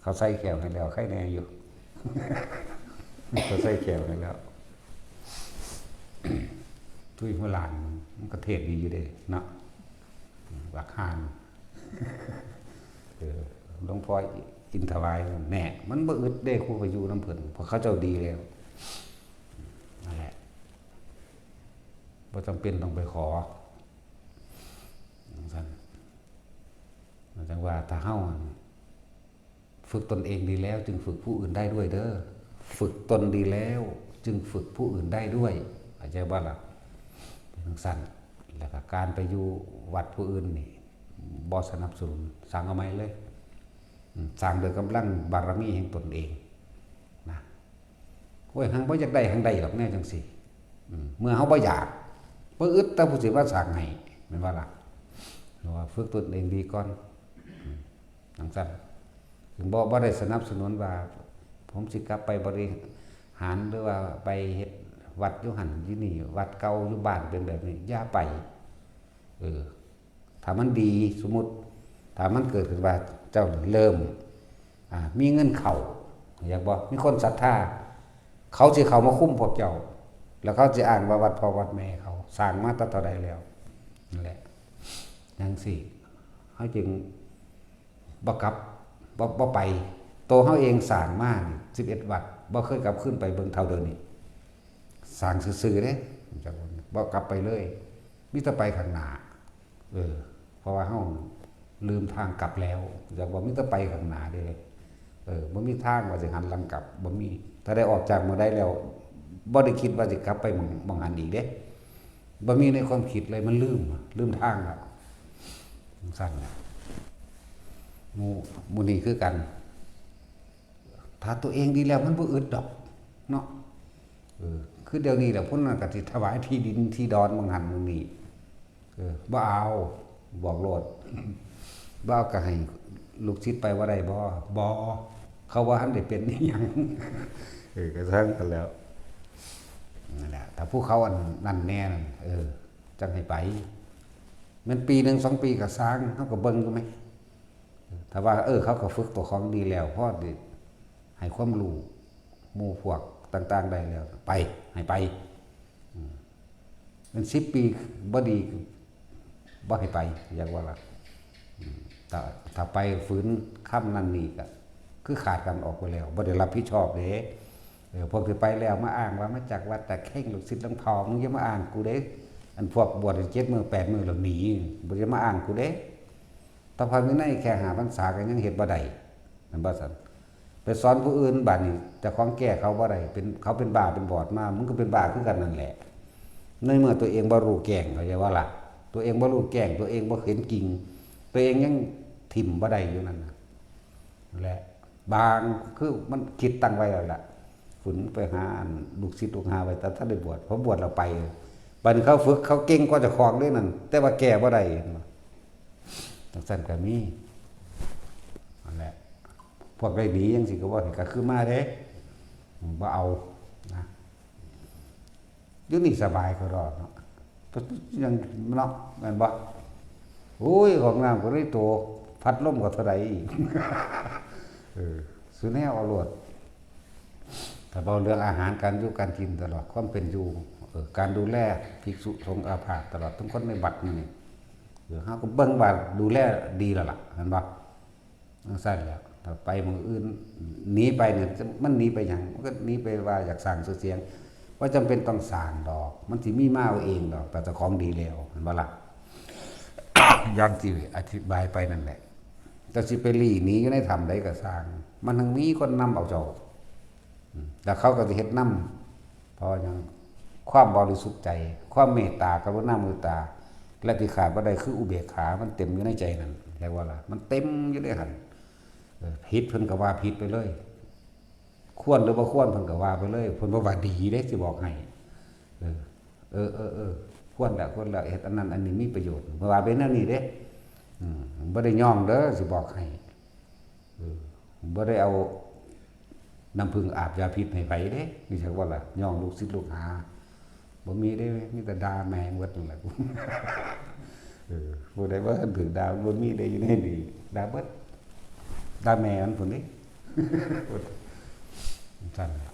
เขาใส่แขวให้แล้ว ใครแน่อยู่ เขาใส่แขวให้แล้ว ทุยหัวล้าน มันก็เทศน์ดีอยู่เด้เนาะ บักห่าน เออ หลวงพ่ออินถวาย แน่ มันบ่อึดเด้ ครูไปอยู่นำเพิ่น เพราะเขาเจ้าดีแล้ว นั่นแหละ บ่จำเป็นต้องไปขอ จั่งซั้น จั่งว่าถ้าเฮา ฝึกตนเองดีแล้วจึงฝึกผู้อื่นได้ด้วยเด้อ ฝึกตนดีแล้วจึงฝึกผู้อื่นได้ด้วย เข้าใจบ่ล่ะ เป็นจั่งซั้น แล้วก็การไปอยู่วัดผู้อื่นนี่ บ่สนับสนุน สร้างเอาใหม่เลย อืม สร้างโดยกำลังบารมีแห่งตนเอง นะ โอ้ย หังบ่อยากได้ หังได้ดอกแนวจั่งซี้ อืม เมื่อเฮาบ่อยาก บ่อึดแต่ผู้สิมาสร้างให้ แม่นบ่ล่ะ ว่าฝึกตนเองดีก่อน อืม จั่งซั้น ถึงบ่ บ่ได้สนับสนุนว่า ผมสิกลับไปบริหาร หรือว่าไปเฮ็ดวัดอยู่หั่นอยู่นี่ วัดเก่าอยู่บ้านเป็นแบบนี้ อย่าไป เออ ถ้ามันดี สมมุติ ถ้ามันเกิดขึ้นว่าเจ้าเริ่ม อ่า มีเงินเข้า อยากบ่ มีคนศรัทธา เขาสิเข้ามาคุมพวกเจ้า แล้วเขาสิอ้างว่าวัดพ่อวัดแม่เขาสร้างมาแต่เท่าใดแล้ว นั่นแหละ จั่งซี้ เฮาจึงบ่กลับ บ่ บ่ไป โตเฮาเองสร้างมานี่ สิบเอ็ดวัด บ่เคยกลับคืนไปเบิ่งเท่าเดิมนี่ สร้างซื่อๆเด้ บ่กลับไปเลย มีแต่ไปข้างหน้า เออ เพราะว่าเฮาลืมทางกลับแล้ว อยากว่ามีแต่ไปข้างหน้าเด้ เออ บ่มีทางว่าสิหันหลังกลับ บ่มี ถ้าได้ออกจากมื้อใดแล้ว บ่ได้คิดว่าสิกลับไปหม่อง หม่องหั้นอีกเด้ บ่มีในความคิดเลย มันลืม ลืมทางแล้ว จั่งซั้นแหละ หมู่ หมู่นี้คือกัน ถ้าตัวเองดีแล้วมันบ่อึดดอก เนาะ เออ คือเดี๋ยวนี้แหละ ผู้นั้นก็สิถวายที่ดินที่ดอนหม่องหั้นหม่องนี้ เออ บ่เอา บอกโลด บ่เอาก็ให้ลูกศิษย์ไปบ่ได้บ่ บ่ เขาว่าหั้นได้เป็นอิหยัง เออ ก็ซั้นกันแล้ว นั่นแหละ ถ้าผู้เขาอันนั้นแน่นั่น เออ จั่งให้ไป แม่นปีหนึ่งสองปีก็ซ่าง เฮาก็เบิ่งอยู่ไหม ถ้าว่า เออ เขาก็ฝึกตัวของดีแล้ว พอดีให้ความรู้หมู่พวกต่างๆได้แล้ว ไป ให้ไป อืม มันสิบปีบ่ดี บ่ให้ไป อยากว่าล่ะ อืม ถ้า ถ้าไปฝืนคำนั่นนี่ก็ คือขาดกันออกไปแล้ว บ่ได้รับผิดชอบเด้ เออ พวกที่ไปแล้วมาอ้างว่ามาจากวัดตะเข่ง ลูกศิษย์หลวงพ่อ มึงอย่ามาอ้างกูเด้ อันพวกบวชเจ็ดมื้อแปดมื้อแล้วหนี บ่ได้มาอ้างกูเด้ ถ้าพระวินัยแค่ห้าพรรษาก็ยังเฮ็ดบ่ได้ แม่นบ่ซั่น ไปสอนผู้อื่น บาดนี้เจ้าของแก้เขาบ่ได้ เป็น เขาเป็นบ้าเป็นบอดมา มึงก็เป็นบ้าคือกันนั่นแหละ ในเมื่อตัวเองบ่รู้แกล้ง เข้าใจบ่ล่ะ ตัวเองบ่รู้แกล้ง ตัวเองบ่เห็นจริง ตัวเองยังถิ่มบ่ได้อยู่นั่นน่ะ นั่นแหละ บาง คือมันคิดตั้งไว้แล้วล่ะ ฝืนไปหาอันลูกศิษย์ลูกหาไว้ แต่ถ้าได้บวช พอบวชแล้วไป บัดนี้เขาฝึก เขาเก่งกว่าเจ้าของเด้นั่น แต่ว่าแก้บ่ได้ จั่งซั้นก็มี นั่นแหละ พวกได้ดีจั่งซี้ก็ว่า ก็คือมาเด้ บ่เอา นะ อยู่นี่สบายกว่าดอกเนาะ ยังเนาะ แม่นบ่ โอ้ย ห้องน้ำก็เลยโต พัดลมก็เท่าใดอีก เออ สุแนวเอาโลด ถ้าเว้าเรื่องอาหารการอยู่การกินตลอด ความเป็นอยู่ เออ การดูแลภิกษุสงฆ์อาพาธตลอด ทั้งคนในวัดนี่ เออ เฮาก็เบิ่งว่าดูแลดีแล้วล่ะ แม่นบ่ จั่งซั้นแหละ ถ้าไปหม่องอื่น หนีไปเนี่ย มันหนีไปหยัง มันก็หนีไปว่าอยากสร้างชื่อเสียง บ่จำเป็นต้องสร้างดอก มันสิมีมาเอาเองดอก แต่เจ้าของดีแล้ว แม่นบ่ล่ะ อย่างที่อธิบายไปนั่นแหละ เจ้าสิไปลี้หนีอยู่ในถ้ำใดก็ซ่าง มันทั้งมีคนนำเอาเจ้า อืม แล้วเขาก็สิเฮ็ดนำ เพราะหยัง ความบริสุทธิ์ใจ ความเมตตา กรุณา มุทิตา และที่ขาดบ่ได้คืออุเบกขา มันเต็มอยู่ในใจนั่น เรียกว่าล่ะ มันเต็มอยู่ในหั่น เออ ผิดเพิ่นก็ว่าผิดไปเลย ควรหรือบ่ควรเพิ่นก็ว่าไปเลย เพิ่นบ่ว่าดีเด้ สิบอกให้ เออ เออ เออ เออ ควรแล้ว ควรแล้ว เฮ็ดอันนั้นอันนี้มีประโยชน์ เพิ่นว่าเป็นแนวนี้เด้ อืม บ่ได้ย่องเด้อ สิบอกให้ เออ บ่ได้เอาน้ำผึ้งอาบยาพิษให้ไผเด้ นี่จักว่าล่ะ ย่องลูกศิษย์ลูกหา บ่มีเด้ มีแต่ด่าแม่งเบิดนั่นแหละ เออ ผู้ใดบ่ทันถูกด่า บ่มีเด้อยู่ในนี่ ด่าเบิด ด่าแม่มันพุ้นเด้ ซั่นล่ะ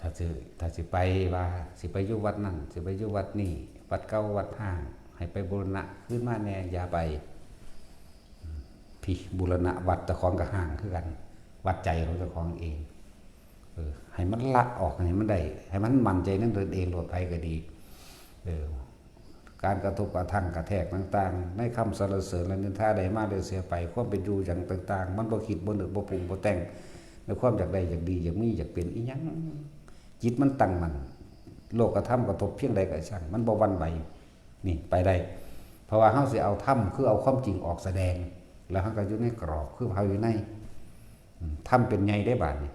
ถ้าสิ ถ้าสิไปว่า สิไปอยู่วัดนั่น สิไปอยู่วัดนี่ วัดเก่าวัดฮ้าง ให้ไปบูรณะคืนมาแหน่ อย่าไป อืม พี่ บูรณะวัดเจ้าของก็ฮ้างคือกัน วัดใจของเจ้าของเอง เออ ให้มันละออก ให้มันได้ ให้มันมั่นใจในตนเองโลด ไผก็ดี เออ การกระทบกระทั่งกระแทกต่างๆ ในคำสรรเสริญและนินทาได้มาได้เสียไป ความเป็นอยู่อย่างต่างๆ มันบ่คิดบ่นึกบ่ปรุงบ่แต่ง ในความอยากได้อยากดีอยากมีอยากเป็นอิหยัง จิตมันตั้งมั่น โลกธรรมกระทบเพียงใดก็ช่าง มันบ่หวั่นไหว นี่ไปได้ เพราะว่าเฮาสิเอาธรรม คือเอาความจริงออกแสดง แล้วเฮาก็อยู่ในกรอบ คือเฮาอยู่ใน อืม ธรรมเป็นใหญ่ได้บาดนี้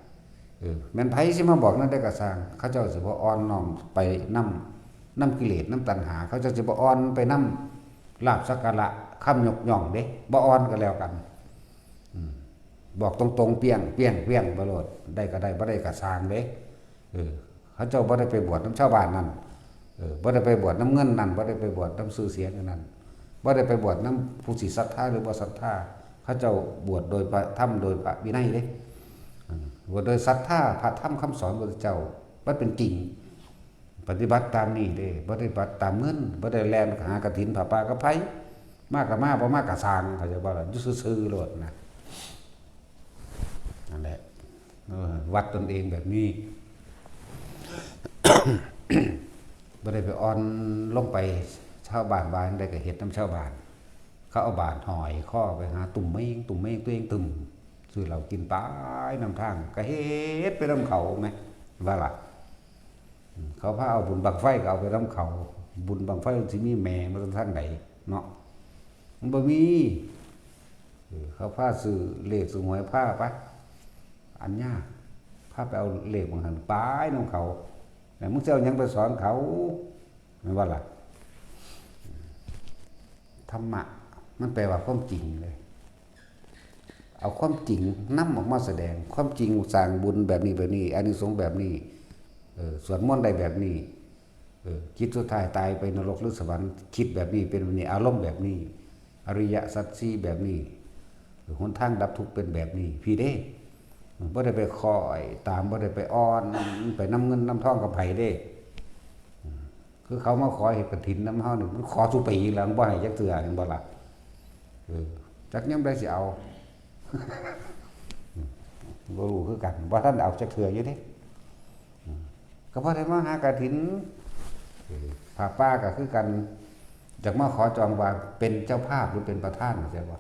เออ แม่นไผสิมาบอกนั่นได้ก็ซ่าง เขาเจ้าสิบ่อ่อนน้อมไปนำ นำกิเลส นำตัณหา เขาเจ้าสิบ่อ่อนไปนำลาภสักการะ คำยกย่องเด้ บ่อ่อนก็แล้วกัน อืม บอกตรงๆ เปี้ยง เปี้ยง เปี้ยงไปโลด ได้ก็ได้ บ่ได้ก็ซ่างเด้ เออ เขาเจ้าบ่ได้ไปบวชนำชาวบ้านนั่น เออ บ่ได้ไปบวชนำเงินนั่น บ่ได้ไปบวชนำชื่อเสียงอันนั้น บ่ได้ไปบวชนำผู้สิศรัทธาหรือบ่ศรัทธา เขาเจ้าบวชโดยพระธรรม โดยพระวินัยเด้ อืม บวชโดยศรัทธาพระธรรมคำสอนพระพุทธเจ้า มันเป็นจริง ปฏิบัติตามนี้เด้ บ่ได้ปฏิบัติตามเงิน บ่ได้แล่นหากฐินผ้าป่ากับไผ มาก็มา บ่มาก็ซ่าง เข้าใจบ่ล่ะ อยู่ซื่อๆ โลดนะ นั่นแหละ เออ วัดตนเองแบบนี้ บ่ได้ไปอ่อนลงไป ชาวบ้านว่าจั่งใดก็เฮ็ดนำชาวบ้าน เขาเอาบาตรห้อยคอไปหาตุ่มเมง ตุ่มเมง ตัวเองตึม ซื้อเหล้ากินไปนำทาง ก็เฮ็ดไปนำเขาแหม ว่าล่ะ อืม เขาพาเอาบุญบั้งไฟก็เอาไปนำเขา บุญบั้งไฟมันสิมีแหมมาทางใดเนาะ มันบ่มี เออ เขาพาซื้อเลขซื้อหวย พาไป อันยาก พาไปเอาเลขบางหันไปนำเขา แล้วมึงสิเอาหยังไปสอนเขา แม่นบ่ล่ะ ธรรมะ มันแปลว่าความจริงเลย เอาความจริงนำออกมาแสดง ความจริงสร้างบุญแบบนี้แบบนี้ อานิสงส์แบบนี้ เออ สวดมนต์ได้แบบนี้ เออ จิตสุดท้ายตายไปนรกหรือสวรรค์ คิดแบบนี้ เป็นแบบนี้ อารมณ์แบบนี้ อริยสัจสี่แบบนี้ เออ หนทางดับทุกข์เป็นแบบนี้ พี้เด้ บ่ได้ไปคอยตาม บ่ได้ไปอ่อน ไปนำเงินนำทองกับไผเด้ คือเขามาขอเฮ็ดกฐินนำเฮานี่ มันขอสู่ปีแล้ว มันบ่ให้จักเทื่อ เห็นบ่ล่ะ เออ จักยามใดสิเอา บ่รู้คือกัน บ่ทันเอาจักเทื่ออยู่เด้ อืม ก็บ่ได้มาหากฐิน เออ ผ้าป่าก็คือกัน อยากมาขอจองว่าเป็นเจ้าภาพหรือเป็นประธาน เข้าใจบ่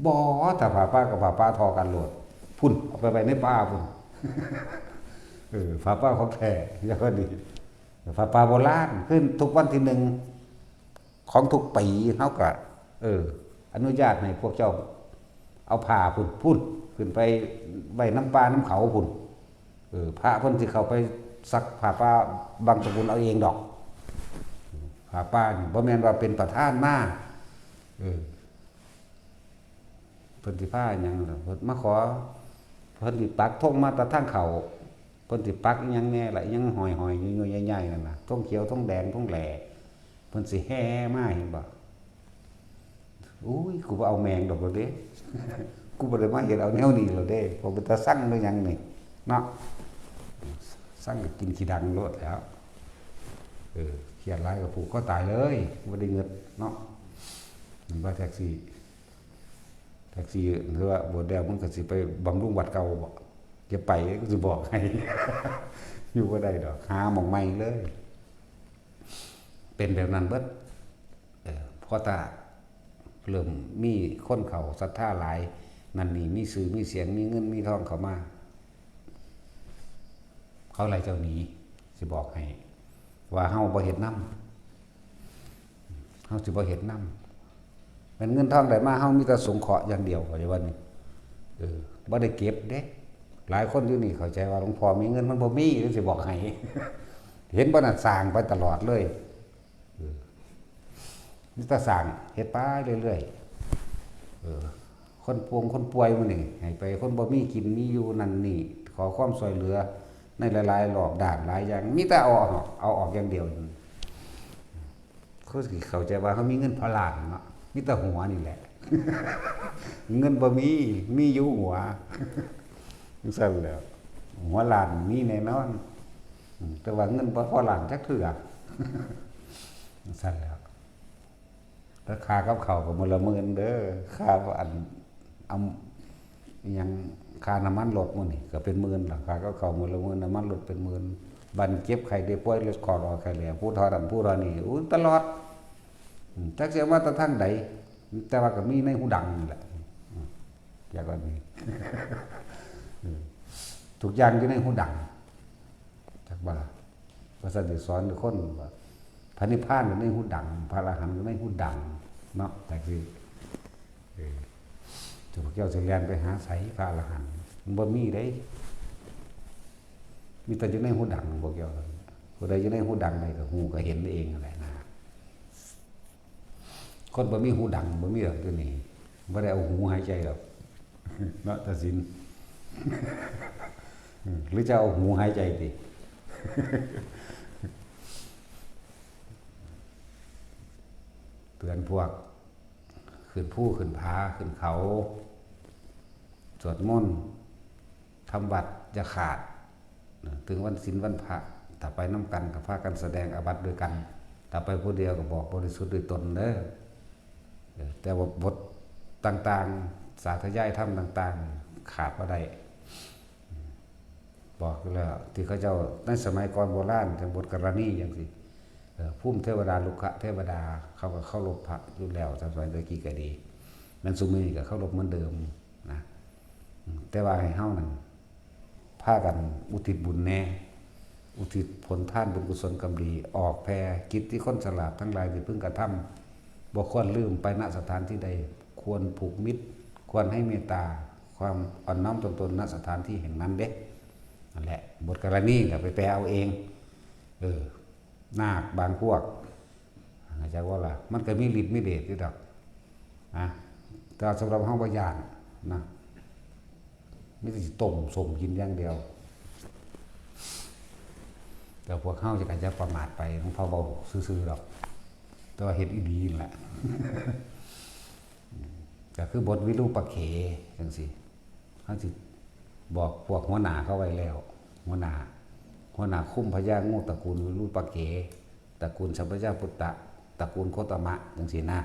บ่ ถ้าผ้าป่ากับผ้าป่าท่อกันโลด พุ้น เอาไปไว้ในป่าพุ้น เออ ผ้าป่าของแท้ อย่างนี้ ผ้าป่าโบราณ คือทุกวันที่หนึ่งของทุกปี เฮาก็ เออ อนุญาตให้พวกเจ้าเอาผ้าพุ้น พุ้น ขึ้นไปไว้นำป่านำเขาพุ้น เออ พระเพิ่นสิเข้าไปซักผ้าป่าบังสกุลเอาเองดอก ผ้าป่านี่บ่แม่นว่าเป็นประธานมา เออ เพิ่นสิพาหยังล่ะ เพิ่นมาขอ เพิ่นสิปักธงมาแต่ทางเข้า เพิ่นสิปักอิหยังแหน่ล่ะ อิหยังห้อยๆ อยู่ๆ ใหญ่ๆ นั่นน่ะ ธงเขียว ธงแดง ธงแหล่ เพิ่นสิแห่มา เห็นบ่ อุ้ย กูบ่เอาแม่งดอกเด้ กูบ่ได้มาเฮ็ดเอาแนวนี้แล้วเด้ เพราะเป็นตาซังหรือหยังนี่ เนาะ ซังก็กินขี้ดังโลดแหล้ว เออ เครียดหลายก็ผูกคอตายเลย บ่ได้เงินเนาะ มันว่าแท็กซี่ แท็กซี่ คือว่าบวชแล้วมันก็สิไปบำรุงวัดเก่าบ่ อย่าไป กูสิบอกให้ อยู่บ่ได้ดอก หาหม่องใหม่เลย เป็นแบบนั้นเบิด เออ พอตาเริ่มมีคนเข้าศรัทธาหลาย นั่นนี่ มีชื่อ มีเสียง มีเงิน มีทองเข้ามา เขาไล่เจ้าหนี สิบอกให้ ว่าเฮาบ่เฮ็ดนำ เฮาสิบ่เฮ็ดนำ แม่นเงินทองได้มา เฮามีแต่สงเคราะห์อย่างเดียว เข้าใจบ่นี่ เออ บ่ได้เก็บเด้ หลายคนอยู่นี่เข้าใจว่าหลวงพ่อมีเงิน มันบ่มี เด้ สิบอกให้ เห็นบ่น่ะ สร้างไปตลอดเลย เออ มีแต่สร้าง เฮ็ดไปเรื่อยๆ เออ คนป่วงคนป่วยมื้อนี้ ให้ไป คนบ่มีกินมีอยู่นั่นนี่ ขอความช่วยเหลือในหลายๆ รอบด้านหลายอย่าง มีแต่เอาออก เอาออกอย่างเดียว เขาสิเข้าใจว่าเขามีเงินพอล้านเนาะ มีแต่หัวนี่แหละ เงินบ่มี มีอยู่หัว จั่งซั่นแหล้ว หัวล้านมีแน่นอน อืม แต่ว่าเงินบ่พอล้านจักเทื่อ จั่งซั่นแหล้ว แล้วค่ากับข้าวก็มื้อละหมื่นเด้อ ค่าอัน อำ อิหยัง ค่าน้ำมันรถมื้อนี้ก็เป็นหมื่นแล้ว ค่ากับข้าวมื้อละหมื่น น้ำมันรถเป็นหมื่น บัดเจ็บไข้ได้ป่วย รถคลอดออกไข้แล้ว ผู้เฒ่านั้นผู้เฒ่านี้ อู้ ตลอด อืม จักสิเอามาแต่ทางใด แต่ว่าก็มีในหูดังนี่แหละ อืม อยากว่ามี อืม ทุกอย่างอยู่ในหูดัง จักบ่ล่ะ ว่าซั่นสิสอนทุกคนว่า พระนิพพานอยู่ในหูดัง พระอรหันต์อยู่ในหูดัง เนาะ จักสิ เออ เจ้าพวกเจ้าสิแล่นไปหาไสพระอรหันต์ มันบ่มีเด้ มีแต่อยู่ในหูดังพวกเจ้า ผู้ใดอยู่ในหูดังใดก็ฮู้ก็เห็นเองนั่นแหละนะ คนบ่มีหูดังบ่มีดอกอยู่นี่ บ่ได้เอาหูหายใจดอก เนาะ ตาสิน อืม หรือจะเอาหูหายใจติ เตือนพวก ขึ้นภูขึ้นผา ขึ้นเขา สวดมนต์ ทำวัตรอย่าขาด นะ ถึงวันศีลวันพระ ถ้าไปนำกันก็พากันแสดงอาบัติด้วยกัน ถ้าไปผู้เดียวก็บอกบริสุทธิ์ด้วยตนเด้อ เออ แต่ว่าบทต่างๆ สาธยายธรรมต่างๆ ขาดบ่ได้ บอกอยู่แล้ว ที่เขาเจ้าในสมัยก่อนโบราณ จั่งบทกรณีจั่งซี้ เอ่อ ภูมิเทวดา รุกขเทวดา เขาก็เคารพพระอยู่แล้ว สมัยตะกี้ก็ดี แม่นซุมื้อนี้ก็เคารพเหมือนเดิมนะ อืม แต่ว่าให้เฮานั่น พากันอุทิศบุญแหน่ อุทิศผลทานบุญกุศลกรรมดี ออกแผ่กิตติคนฉลาดทั้งหลายที่พึงกระทำ บ่ควรลืมไป ณ สถานที่ใด ควรผูกมิตร ควรให้เมตตา ความอ่อนน้อมถ่อมตน ณ สถานที่แห่งนั้นเด้ นั่นแหละ บทกรณีน่ะไปแปลเอาเอง เออ นาคบางพวก เข้าใจบ่ล่ะ มันก็มีฤทธิ์มีเดชอยู่ดอก นะ แต่สำหรับเฮาบ่ย้านนะ มีแต่สิต้มส้มกินอย่างเดียว แต่พวกเฮาจะก็จะประมาทไป หลวงพ่อเว้าซื่อๆดอก แต่ว่าเฮ็ดอีหลีนั่นแหละ ก็คือบทวิรูปเขจั่งซี้ เฮาสิบอกพวกหัวหน้าเขาไว้แล้ว หัวหน้า หัวหน้าคุมพญางูตระกูลวิรูปเข ตระกูลสัพพยาปุตตะ ตระกูลโคตมะ จั่งซี้นะ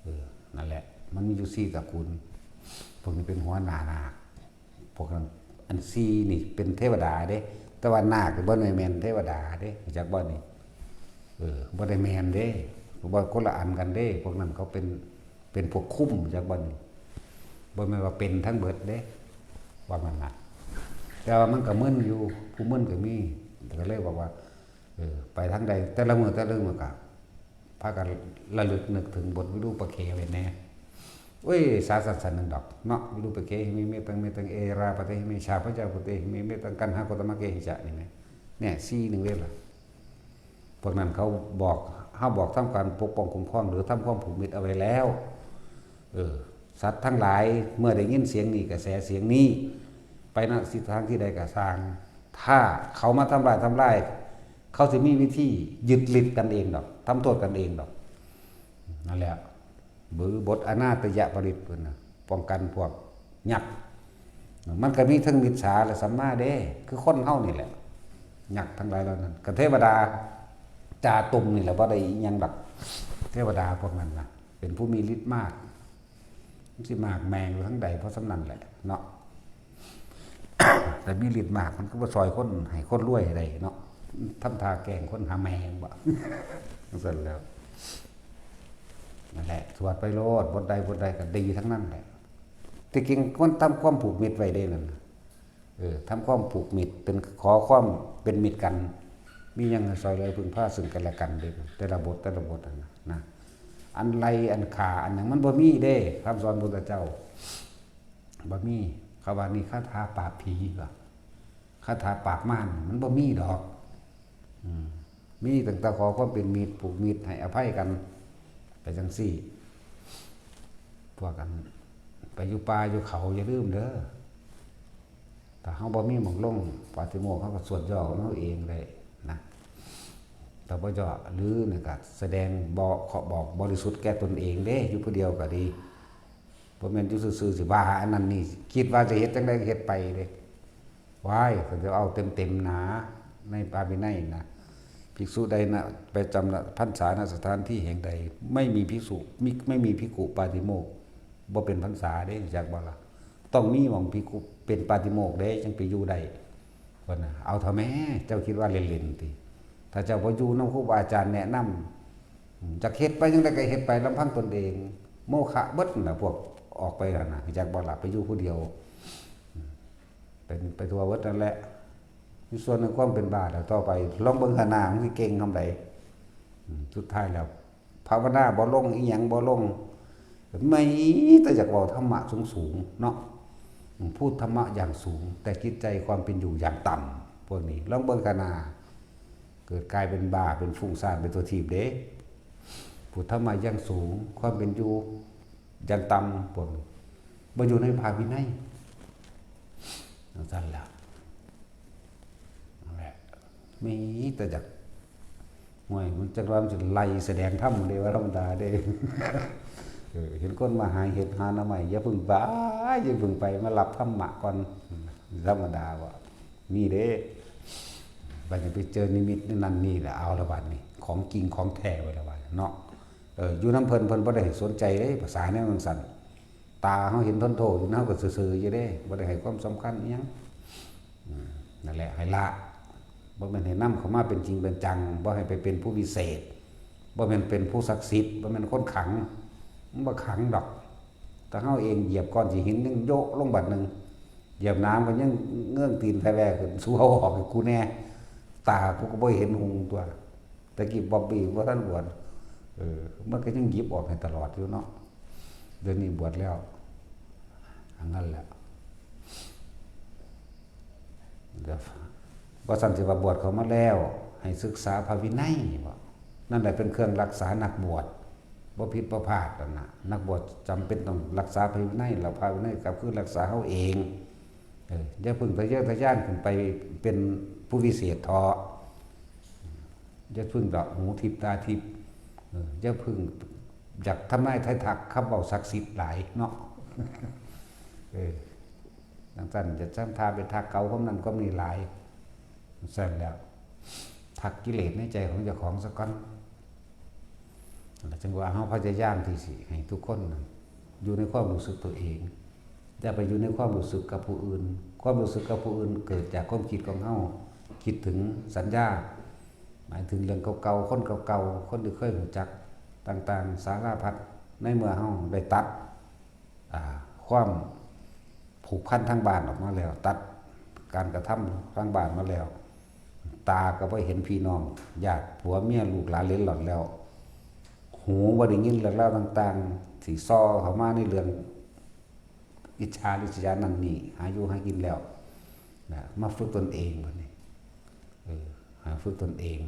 เออ นั่นแหละ มันมีอยู่สี่ตระกูล พวกนี้เป็นหัวหน้านาค พวกนั้น อันสี่นี่เป็นเทวดาเด้ แต่ว่านาคนี่บ่ได้แม่นเทวดาเด้ รู้จักบ่นี่ เออ บ่ได้แม่นเด้ เพราะว่าคนละอันกันเด้ พวกนั้นเขาเป็น เป็นพวกคุม รู้จักบ่นี่ บ่แม่นว่าเป็นทั้งเบิดเด้ ว่ามันน่ะ แต่ว่ามันก็มึนอยู่ ผู้มึนก็มี ก็เลยบอกว่า เออ ไปทางใด แต่ละมื้อแต่ละมื้อก็พากันระลึกนึกถึงบทวิรูปเขไว้แหน่ โอ้ย สาสันสันนั่นดอกเนาะ วิรูปเขหิเม เมตัง เมตัง เอราปะเตหิเม ชาพะยาปุเตหิเม เมตัง กัณหะโคตมะเขหิจะ นี่แหม เนี่ย สี่หนึ่งเด้ล่ะ พวกนั้นเขาบอก เฮาบอกทำการปกป้องคุ้มครอง หรือทำความผูกมิตรเอาไว้แล้ว เออ สัตว์ทั้งหลายเมื่อได้ยินเสียงนี้ กระแสเสียงนี้ ไปณที่ทางที่ใดก็ซ่าง ถ้าเขามาทำลายทำลาย เขาสิมีวิธียึดฤทธิ์กันเองดอก ทำโทษกันเองดอก นั่นแหละ หรือบทอนาถยปริตรเพิ่นน่ะ ป้องกันพวกยักษ์ มันก็มีทั้งมิจฉาและสัมมาเด้ คือคนเฮานี่แหละ ยักษ์ทั้งหลายเหล่านั้น ก็เทวดาจาตุมนี่แหละ บ่ได้อิหยังดอก เทวดาพวกนั้นน่ะ เป็นผู้มีฤทธิ์มาก มันสิมากแมงอยู่ทั้งใด เพราะส่ำนั้นแหละเนาะ แต่มีฤทธิ์มาก มันก็บ่ซอยคน ให้คนรวยได้เนาะ ทำท่าแกล้งคนหาแมงบ่ จั่งซั่นแหล้ว นั่นแหละ สวดไปโลด บทใดบทใดก็ดีทั้งนั้นแหละ ที่จริงควรทำความผูกมิตรไว้เด้นั่นน่ะ เออ ทำความผูกมิตร เป็น ขอความเป็นมิตรกัน มีหยังให้ซอยเหลือพึ่งพาซึ่งกันและกันเด้ แต่ละบท แต่ละบทนั่นน่ะ นะ อันไล่ อันฆ่า อันหยังมันบ่มีเด้ คำสอนพุทธเจ้า บ่มี เขาว่านี่คาถาปราบผีว่ะ คาถาปราบมาร มันบ่มีดอก อืม มีตั้งแต่ขอความเป็นมิตร ผูกมิตร ให้อภัยกัน ไปจั่งซี้ พวกอัน ไปอยู่ป่าอยู่เขาอย่าลืมเด้อ ถ้าเฮาบ่มีหม่องลงปาฏิโมกข์ เฮาก็สวดย่อของเฮาเองได้นะ ถ้าบ่ย่อ หรือนี่ก็แสดงบอก ขอบอกบริสุทธิ์แก่ตนเองเด้ อยู่ผู้เดียวก็ดี บ่แม่นอยู่ซื่อๆ สิว่าอันนั้นนี่ คิดว่าจะเฮ็ดจั่งใดก็เฮ็ดไปเด้ ว้าย เขาจะเอาเต็มๆ หนา ในพระวินัยนะ ภิกษุใดนะ ประจำพรรษา ณ สถานที่แห่งใด ไม่มีภิกษุ มิ ไม่มีภิกขุปาฏิโมกข์ บ่เป็นพรรษาเด้ จักบ่ล่ะ ต้องมีหม่องภิกขุเป็นปาฏิโมกข์เด้ จั่งไปอยู่ได้ เพิ่นน่ะ เอาเถาะแม่ เจ้าคิดว่าเล่นๆ ติ ถ้าเจ้าบ่อยู่นำครูบาอาจารย์แนะนำ อืม จักเฮ็ดไปจั่งใดก็เฮ็ดไปลำพังตนเอง โมฆะเบิดนั่นล่ะ พวกออกไปนั่นน่ะ จักบ่ล่ะ ไปอยู่ผู้เดียว อืม เป็นไปทั่วเบิดนั่นแหละ มีส่วนในความเป็นบ้าแล้วต่อไป ลองเบิ่งหาหน้ามึงสิเก่งส่ำใด อืม สุดท้ายแล้ว ภาวนาบ่ลง อิหยังบ่ลง มีแต่อยากเว้าธรรมะสูงๆ เนาะ อืม พูดธรรมะอย่างสูง แต่จิตใจความเป็นอยู่อย่างต่ำ พวกนี้ ลองเบิ่งหาหน้า เกิดกลายเป็นบ้า เป็นฟุ้งซ่าน เป็นตัวถีบเด้ พูดธรรมะอย่างสูง ความเป็นอยู่อย่างต่ำ พวกนี้ บ่อยู่ในพระวินัย จั่งซั่นล่ะ นั่นแหละ มีแต่อยาก ห่วย มันจักว่ามันสิไล่แสดงธรรมเด้ ว่าธรรมดาเด้ เออ เห็นคนมาหาเห็ดหาหน่อไม้ อย่าเพิ่งไป อย่าเพิ่งไป มารับธรรมะก่อน ธรรมดาบ่ มีเด้ บัดนี้ไปเจอนิมิตนั่นนี่แหละ เอาละบัดนี้ ของจริงของแท้ไว้ละบัดเนาะ เออ อยู่นำเพิ่น เพิ่นบ่ได้ให้สนใจเด้ ภาษาแนวจั่งซั่น ตาเฮาเห็นทนโทษอยู่นะ เฮาก็ซื่อๆ อยู่เด้ บ่ได้ให้ความสำคัญอิหยัง อืม นั่นแหละ ให้ละ บ่แม่นให้นำเข้ามาเป็นจริงเป็นจัง บ่ให้ไปเป็นผู้วิเศษ บ่แม่นเป็นผู้ศักดิ์สิทธิ์ บ่แม่นคนขลัง มันบ่ขลังดอก ถ้าเฮาเองเหยียบก้อนสิหินยังโยะลงบัดหนึ่ง เหยียบน้ำก็ยังเงื้องตีนแผ่แว่ขึ้น สู้เอาออกให้กูแน่ ตากูก็บ่เห็นหุงตัว แต่กี้บ๊อบบี้บ่ทันบวช เออ มันก็ยังหยิบออกให้ตลอดอยู่เนาะ เดี๋ยวนี้บวชแล้ว อันนั้นแหละ เดี๋ยว ว่าซั่นสิว่าบวชเข้ามาแล้ว ให้ศึกษาพระวินัยนี่บ่ นั่นแหละเป็นเครื่องรักษานักบวช บ่ผิดบ่พลาดนั่นน่ะ นักบวชจำเป็นต้องรักษาพระวินัย แล้วพระวินัยก็คือรักษาเฮาเอง เออ อย่าเพิ่งทะเยอทะยานขึ้นไปเป็นผู้วิเศษเถาะ อย่าเพิ่งดอกหูทิพย์ตาทิพย์ เออ อย่าเพิ่งอยากทำนายทายทักคำเว้าศักดิ์สิทธิ์หลายเนาะ เออ จั่งซั่น อย่าทำท่าไปทักเขาความนั้นความนี้หลาย ซั่นแล้ว ทักกิเลสในใจของเจ้าของซะก่อน แล้วจั่งว่าเฮาพยายามที่สิให้ทุกคนน่ะอยู่ในความรู้สึกตัวเอง อย่าไปอยู่ในความรู้สึกกับผู้อื่น ความรู้สึกกับผู้อื่นเกิดจากความคิดของเฮา คิดถึงสัญญา หมายถึงเรื่องเก่าๆ คนเก่าๆ คนที่เคยรู้จักต่างๆ สารพัด ในเมื่อเฮาได้ตัด อ่า ความผูกพันทางบ้านออกมาแล้ว ตัดการกระทำทางบ้านมาแล้ว ตาก็บ่เห็นพี่น้อง ญาติผัวเมียลูกหลานเหลนหลอดแล้ว หูบ่ได้ยินเรื่องราวต่างๆ ที่ส่อเข้ามาในเรื่องอิจฉาริษยานั่นนี่ หาอยู่หากินแล้ว นะ มาฝึกตนเองบัดนี้ เออ หาฝึกตนเอง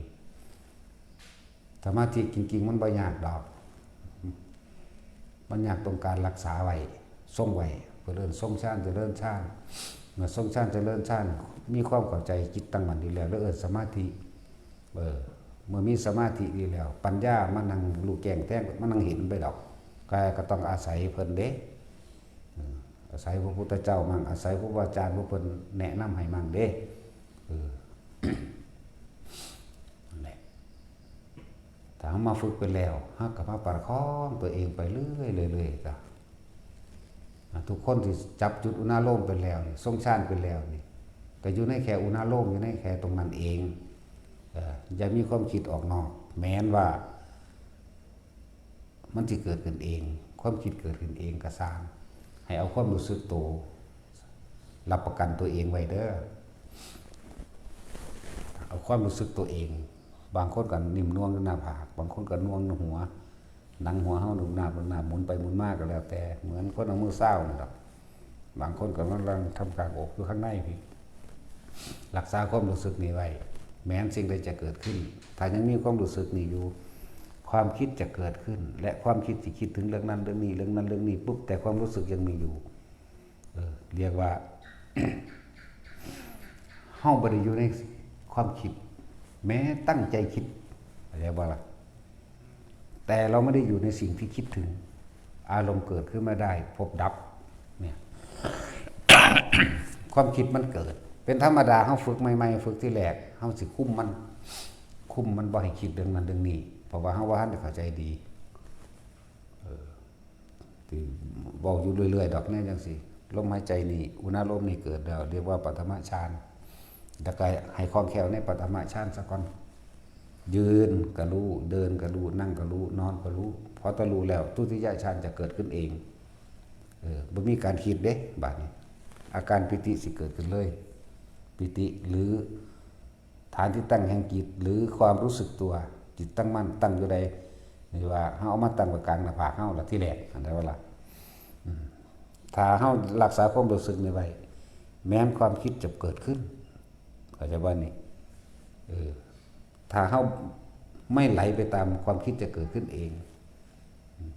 สมาธิจริงๆ มันบ่ยากดอก มันยากตรงการรักษาไว้ ทรงไว้ เพิ่นเอิ้นทรงฌาน เจริญฌาน เมื่อทรงฌานเจริญฌาน มีความเข้าใจ จิตตั้งมั่นดีแล้ว แล้วเอิ้นสมาธิ เออ เมื่อมีสมาธิดีแล้ว ปัญญามานั่งรู้แจ้งแทน มานั่งเห็นไปดอก ก็ ก็ต้องอาศัยเพิ่นเด้ เออ อาศัยพระพุทธเจ้ามั่ง อาศัยครูบาอาจารย์ผู้เพิ่นแนะนำให้มั่งเด้ เออ นั่นแหละ ถ้าเฮามาฝึกไปแล้ว เฮาก็มาประคองตัวเองไปเรื่อยๆ เรื่อยๆ จ้ะ อ่ะ ทุกคนที่จับจุดอุณาโลมไปแล้วนี่ ทรงฌานไปแล้วนี่ ก็อยู่ในแค่อุณาโลม อยู่ในแค่ตรงนั้นเอง เอ่อ อย่ามีความคิดออกนอก แม้นว่า มันสิเกิดขึ้นเอง ความคิดเกิดขึ้นเองก็ซ่าง ให้เอาความรู้สึกโต รับประกันตัวเองไว้เด้อ เอาความรู้สึกตัวเอง บางคนก็นิ่มนวลอยู่หน้าผาก บางคนก็นวลหัว หนังหัวเฮานุ่มนาบนุ่มนาบ หมุนไปหมุนมาก็แล้วแต่ เหมือนคนเอามือซาวนั่นดอก บางคนก็กำลังทำกลางอกอยู่ข้างในพี้ รักษาความรู้สึกนี้ไว้ แม้นสิ่งใดจะเกิดขึ้น ถ้ายังมีความรู้สึกนี้อยู่ ความคิดจะเกิดขึ้น และความคิดที่คิดถึงเรื่องนั้นเรื่องนี้ เรื่องนั้นเรื่องนี้ปุ๊บ แต่ความรู้สึกยังมีอยู่ เออ เรียกว่า เฮาบ่ได้อยู่ในความคิด แม้ตั้งใจคิด เข้าใจบ่ล่ะ แต่เราไม่ได้อยู่ในสิ่งที่คิดถึง อารมณ์เกิดขึ้นมาได้ พบดับ เนี่ย ความคิดมันเกิด เป็นธรรมดา เฮาฝึกใหม่ๆ ฝึกที่แรก เฮาสิคุมมัน คุมมันบ่ให้คิดเรื่องนั้นเรื่องนี้ เพราะว่าเฮาบ่ทันได้เข้าใจดี เออ ที่เว้าอยู่เรื่อยๆ ดอกแนวจังซี่ ลมหายใจนี่ อุณาโลมนี่เกิดแล้ว เรียกว่าปฐมฌาน แล้วก็ให้คล่องแคล่วในปฐมฌานซะก่อน ยืนก็รู้ เดินก็รู้ นั่งก็รู้ นอนก็รู้ พอตะรู้แล้ว ทุติยฌานจะเกิดขึ้นเอง เออ บ่มีการคิดเด้ บาดนี้ อาการปีติสิเกิดขึ้นเลย ปีติหรือ ฐานที่ตั้งแห่งจิต หรือความรู้สึกตัว จิตตั้งมั่น ตั้งอยู่ใด นี่ว่าเฮาเอามาตั้งไว้กลางหน้าผากเฮาละทีแรก เข้าใจบ่ล่ะ อืม ถ้าเฮารักษาความรู้สึกนี้ไว้ แม้นความคิดจะเกิดขึ้น เข้าใจบ่นี่ เออ ถ้าเฮาไม่ไหลไปตามความคิดจะเกิดขึ้นเอง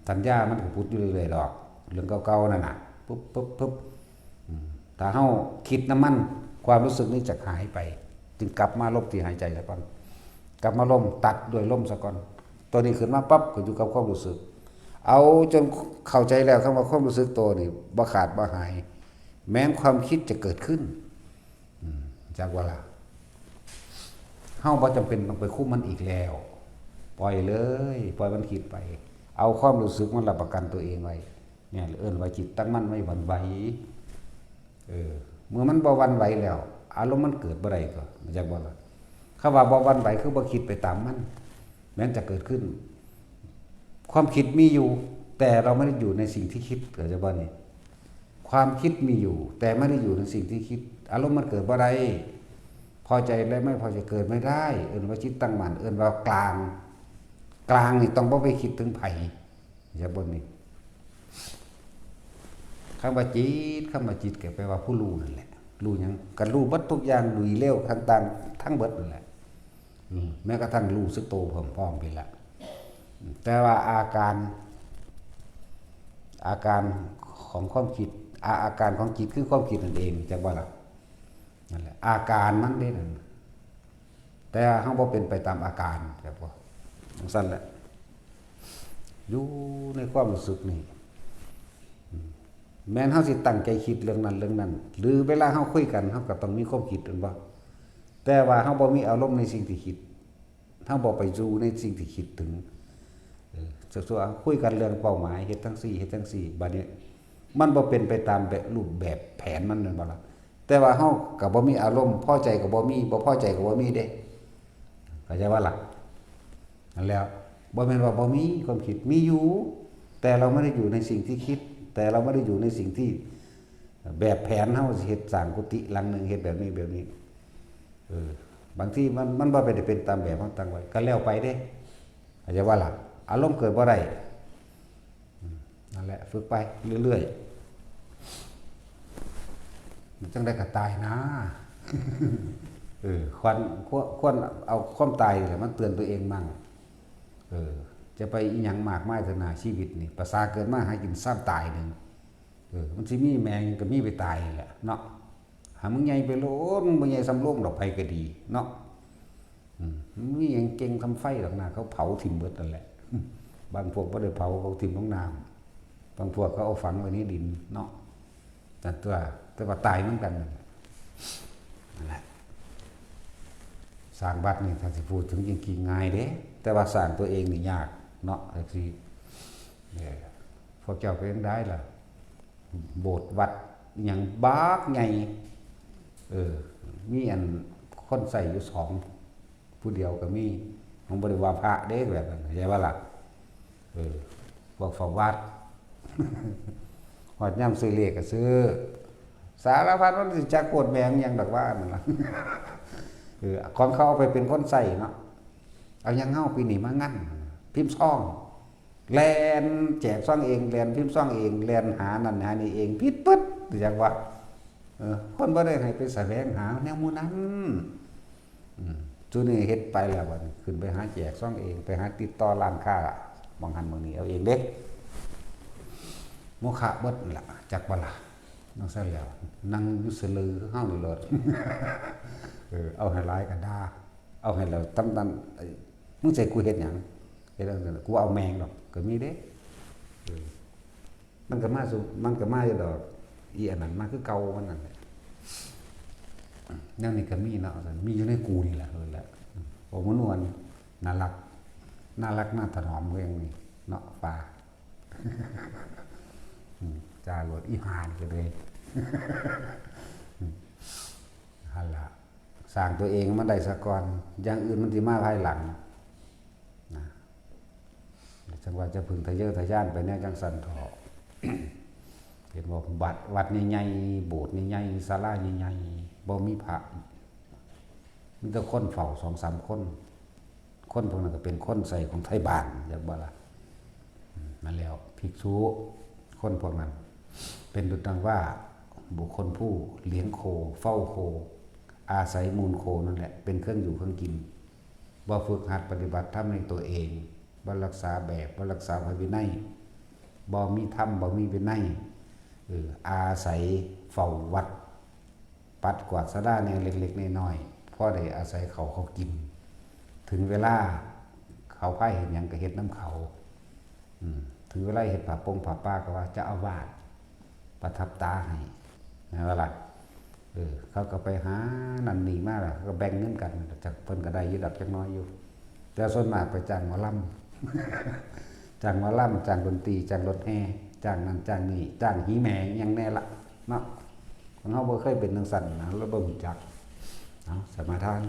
สัญญามันก็ผุดอยู่เรื่อยๆ ดอก เรื่องเก่าๆ นั่นน่ะ ปุ๊บ ปุ๊บ ปุ๊บ อืม ถ้าเฮาคิดนำมัน ความรู้สึกนี้จะหายไป จึงกลับมาลมที่หายใจซะก่อน กลับมาลม ตัดด้วยลมซะก่อน ตัวนี้ขึ้นมาปั๊บ ก็อยู่กับความรู้สึก เอาจนเข้าใจแล้ว คำว่าความรู้สึกตัวนี่ บ่ขาดบ่หาย แม้นความคิดจะเกิดขึ้น อืม จักว่าล่ะ เฮาบ่จำเป็นต้องไปคุมมันอีกแล้ว ปล่อยเลย ปล่อยมันคิดไป เอาความรู้สึกมันรับประกันตัวเองไว้ เนี่ย เอิ้นว่าจิตตั้งมั่นไม่หวั่นไหว เออ เมื่อมันบ่หวั่นไหวแล้ว อารมณ์มันเกิดบ่ได้ก็ จักบ่ล่ะ คำว่าบ่หวั่นไหวคือบ่คิดไปตามมัน แม้นจะเกิดขึ้น ความคิดมีอยู่ แต่เราไม่ได้อยู่ในสิ่งที่คิด เข้าใจบ่นี่ ความคิดมีอยู่ แต่ไม่ได้อยู่ในสิ่งที่คิด อารมณ์มันเกิดบ่ได้ พอใจและไม่พอใจเกิดไม่ได้ เอิ้นว่าจิตตั้งมั่น เอิ้นว่ากลาง กลางนี่ต้องบ่ไปคิดถึงไผ อย่าบ่นนี่ คำว่าจิต คำว่าจิตก็แปลว่าผู้รู้นั่นแหละ รู้หยัง ก็รู้เบิดทุกอย่าง รู้เลวต่างๆ ทั้งเบิดนั่นแหละ อืม แม้กระทั่งรู้สึกโตพร้อมๆ พี้ละ แต่ว่าอาการ อาการของความคิด อา อาการของจิตคือความคิดนั่นเอง จักบ่ล่ะ นั่นแหละ อาการมันเด้นั่น แต่เฮาบ่เป็นไปตามอาการ จักบ่ จังซั่นแหละ อยู่ในความรู้สึกนี่ อืม แม้นเฮาสิตั้งใจคิดเรื่องนั้นเรื่องนั้น หรือเวลาเฮาคุยกัน เฮาก็ต้องมีความคิด แม่นบ่ แต่ว่าเฮาบ่มีอารมณ์ในสิ่งที่คิด เฮาบ่ไปอยู่ในสิ่งที่คิดถึง เออ สมมุติว่าคุยกันเรื่องเป้าหมาย เฮ็ดจั่งซี้ เฮ็ดจั่งซี้ บัดนี้ มันบ่เป็นไปตามแบบรูปแบบแผนมัน แม่นบ่ล่ะ แต่ว่าเฮาก็บ่มีอารมณ์ พอใจก็บ่มี บ่พอใจก็บ่มีเด้ เข้าใจบ่ล่ะ นั่นแหละ บ่แม่นว่าบ่มีความคิด มีอยู่ แต่เราไม่ได้อยู่ในสิ่งที่คิด แต่เราไม่ได้อยู่ในสิ่งที่ แบบแผนเฮาสิเฮ็ดสร้างกุฏิหลังหนึ่ง เฮ็ดแบบนี้แบบนี้ เออ บางทีมัน มันบ่ได้เป็นตามแบบเฮาตั้งไว้ ก็แล้วไปเด้ เข้าใจบ่ล่ะ อารมณ์เกิดบ่ได้ อืม นั่นแหละ ฝึกไปเรื่อยๆ มันจั่งได้ก็ตายนะ เออ ควร ควร ควรเอาความตายนี่แหละมาเตือนตัวเองมั่ง เออ จะไปอิหยังมากมายเถอะนา ชีวิตนี่ ประสาเกิดมาหากินซ้ำตายหนึ่ง เออ มันสิมีแม่งก็มีไปตายนี่แหละเนาะ หามึงใหญ่ไปโลด มึงบ่ใหญ่ส่ำโลงดอก ไผก็ดีเนาะ อืม มันมีหยังเก่งส่ำไฟดอกนะ เขาเผาถิ่มเบิดนั่นแหละ บางพวกบ่ได้เผา เขาถิ่มลงน้ำ บางพวกเขาเอาฝังไว้ในดินเนาะ นั่นตัว แต่ว่าตายเหมือนกันนั่นแหละ นั่นแหละ สร้างวัดนี่ ถ้าสิพูดถึงจริงๆ ง่ายเด้ แต่ว่าสร้างตัวเองนี่ยากเนาะ จั่งซี้ เออ พวกเจ้าเป็นจั่งใดล่ะ โบสถ์วัดอิหยังบักใหญ่ เออ มีอันคนใช้อยู่สอง ผู้เดียวก็มี มันบ่ได้ว่าพระเด้ แบบนั้น เข้าใจบ่ล่ะ เออ พวกเฝ้าวัด ฮอดยามซื้อเลขก็ซื้อ สารพัด มันสิจักโคตรแม่งหยังดอกว่านั่นล่ะ เออ ของเขาเอาไปเป็นคนใช้เนาะ เอาหยังเฮาปีนี้มางัน พิมพ์ซอง แล่นแจกซองเอง แล่นพิมพ์ซองเอง แล่นหานั่นหานี่เอง ผิดปึ๊ด จักว่า เออ คนบ่ได้ให้ไปแสวงหาแนวหมู่นั้น อืม ซุนี้เฮ็ดไปแล้วบัดนี้ ขึ้นไปหาแจกซองเอง ไปหาติดต่อร้านค้า หม่องหั้นหม่องนี้เอาเองเด้ โมฆะเบิดนั่นล่ะ จักบ่ล่ะ จั่งซั้นแล้ว นั่งอยู่ซื่อๆ คือเฮานี่โลด เออ เอาให้หลายก็ด่า เอาให้แล้วตำนั้น เอ้ย มึงสิให้กูเฮ็ดหยัง เฮ็ดจั่งซั้น กูเอาแม่งดอก ก็มีเด้ เออ มันก็มาสู่ มันก็มาอยู่ดอก อีอันนั้นมาคือเก่ามันนั่นแหละ แนวนี้ก็มีเนาะ มีอยู่ในกูนี่แหละ เออ แหละ โอ้ มนวน น่ารัก น่ารัก น่าถนอมเรื่องนี้เนาะ ปลา อืม จ่าโลด อีห่านี่ก็เลย อืม หั่นล่ะ สร้างตัวเองมันได้ซะก่อน อย่างอื่นมันสิมาภายหลัง นะ จั่งว่าจะพึ่งทะเยอทะยานไปแนวจั่งซั้นเถาะ เห็นบ่ วัด วัดใหญ่ๆ โบสถ์ใหญ่ๆ ศาลาใหญ่ๆ บ่มีพระ มีแต่คนเฝ้าสองสามคน คนพวกนั้นก็เป็นคนใช้ของไทบ้าน จักบ่ล่ะ อืม นั่นแล้ว ภิกษุ คนพวกนั้น เป็นดุจดังว่าบุคคลผู้เลี้ยงโค เฝ้าโค อาศัยมูลโคนั่นแหละ เป็นเครื่องอยู่เครื่องกิน บ่ฝึกหัดปฏิบัติธรรมในตัวเอง บ่รักษาแบบ บ่รักษาพระวินัย บ่มีธรรม บ่มีวินัย เออ อาศัยเฝ้าวัด ปัดกวาดศาลาแหน่เล็กๆ น้อยๆ พอได้อาศัยเขา เขากิน ถึงเวลาเขาพาเฮ็ดหยังก็เฮ็ดนำเขา อืม ถึงเวลาเฮ็ดผ้าปงผ้าป่าก็ว่าเจ้าอาวาสประทับตาให้ แม่นบ่ล่ะ เออ เขาก็ไปหานั่นนี่มาล่ะ เขาก็แบ่งเงินกัน จักเพิ่นก็ได้อยู่ดอกจักหน่อยอยู่ แต่ส่วนมากไปจ้างหมอลำ จ้างหมอลำ จ้างดนตรี จ้างรถแห่ จ้างนั่นจ้างนี่ จ้างหีแหม่อิหยังแหน่ล่ะ เนาะ ของเฮาบ่เคยเป็นจั่งซั้นนะ เราบ่รู้จัก เอา สมาทาน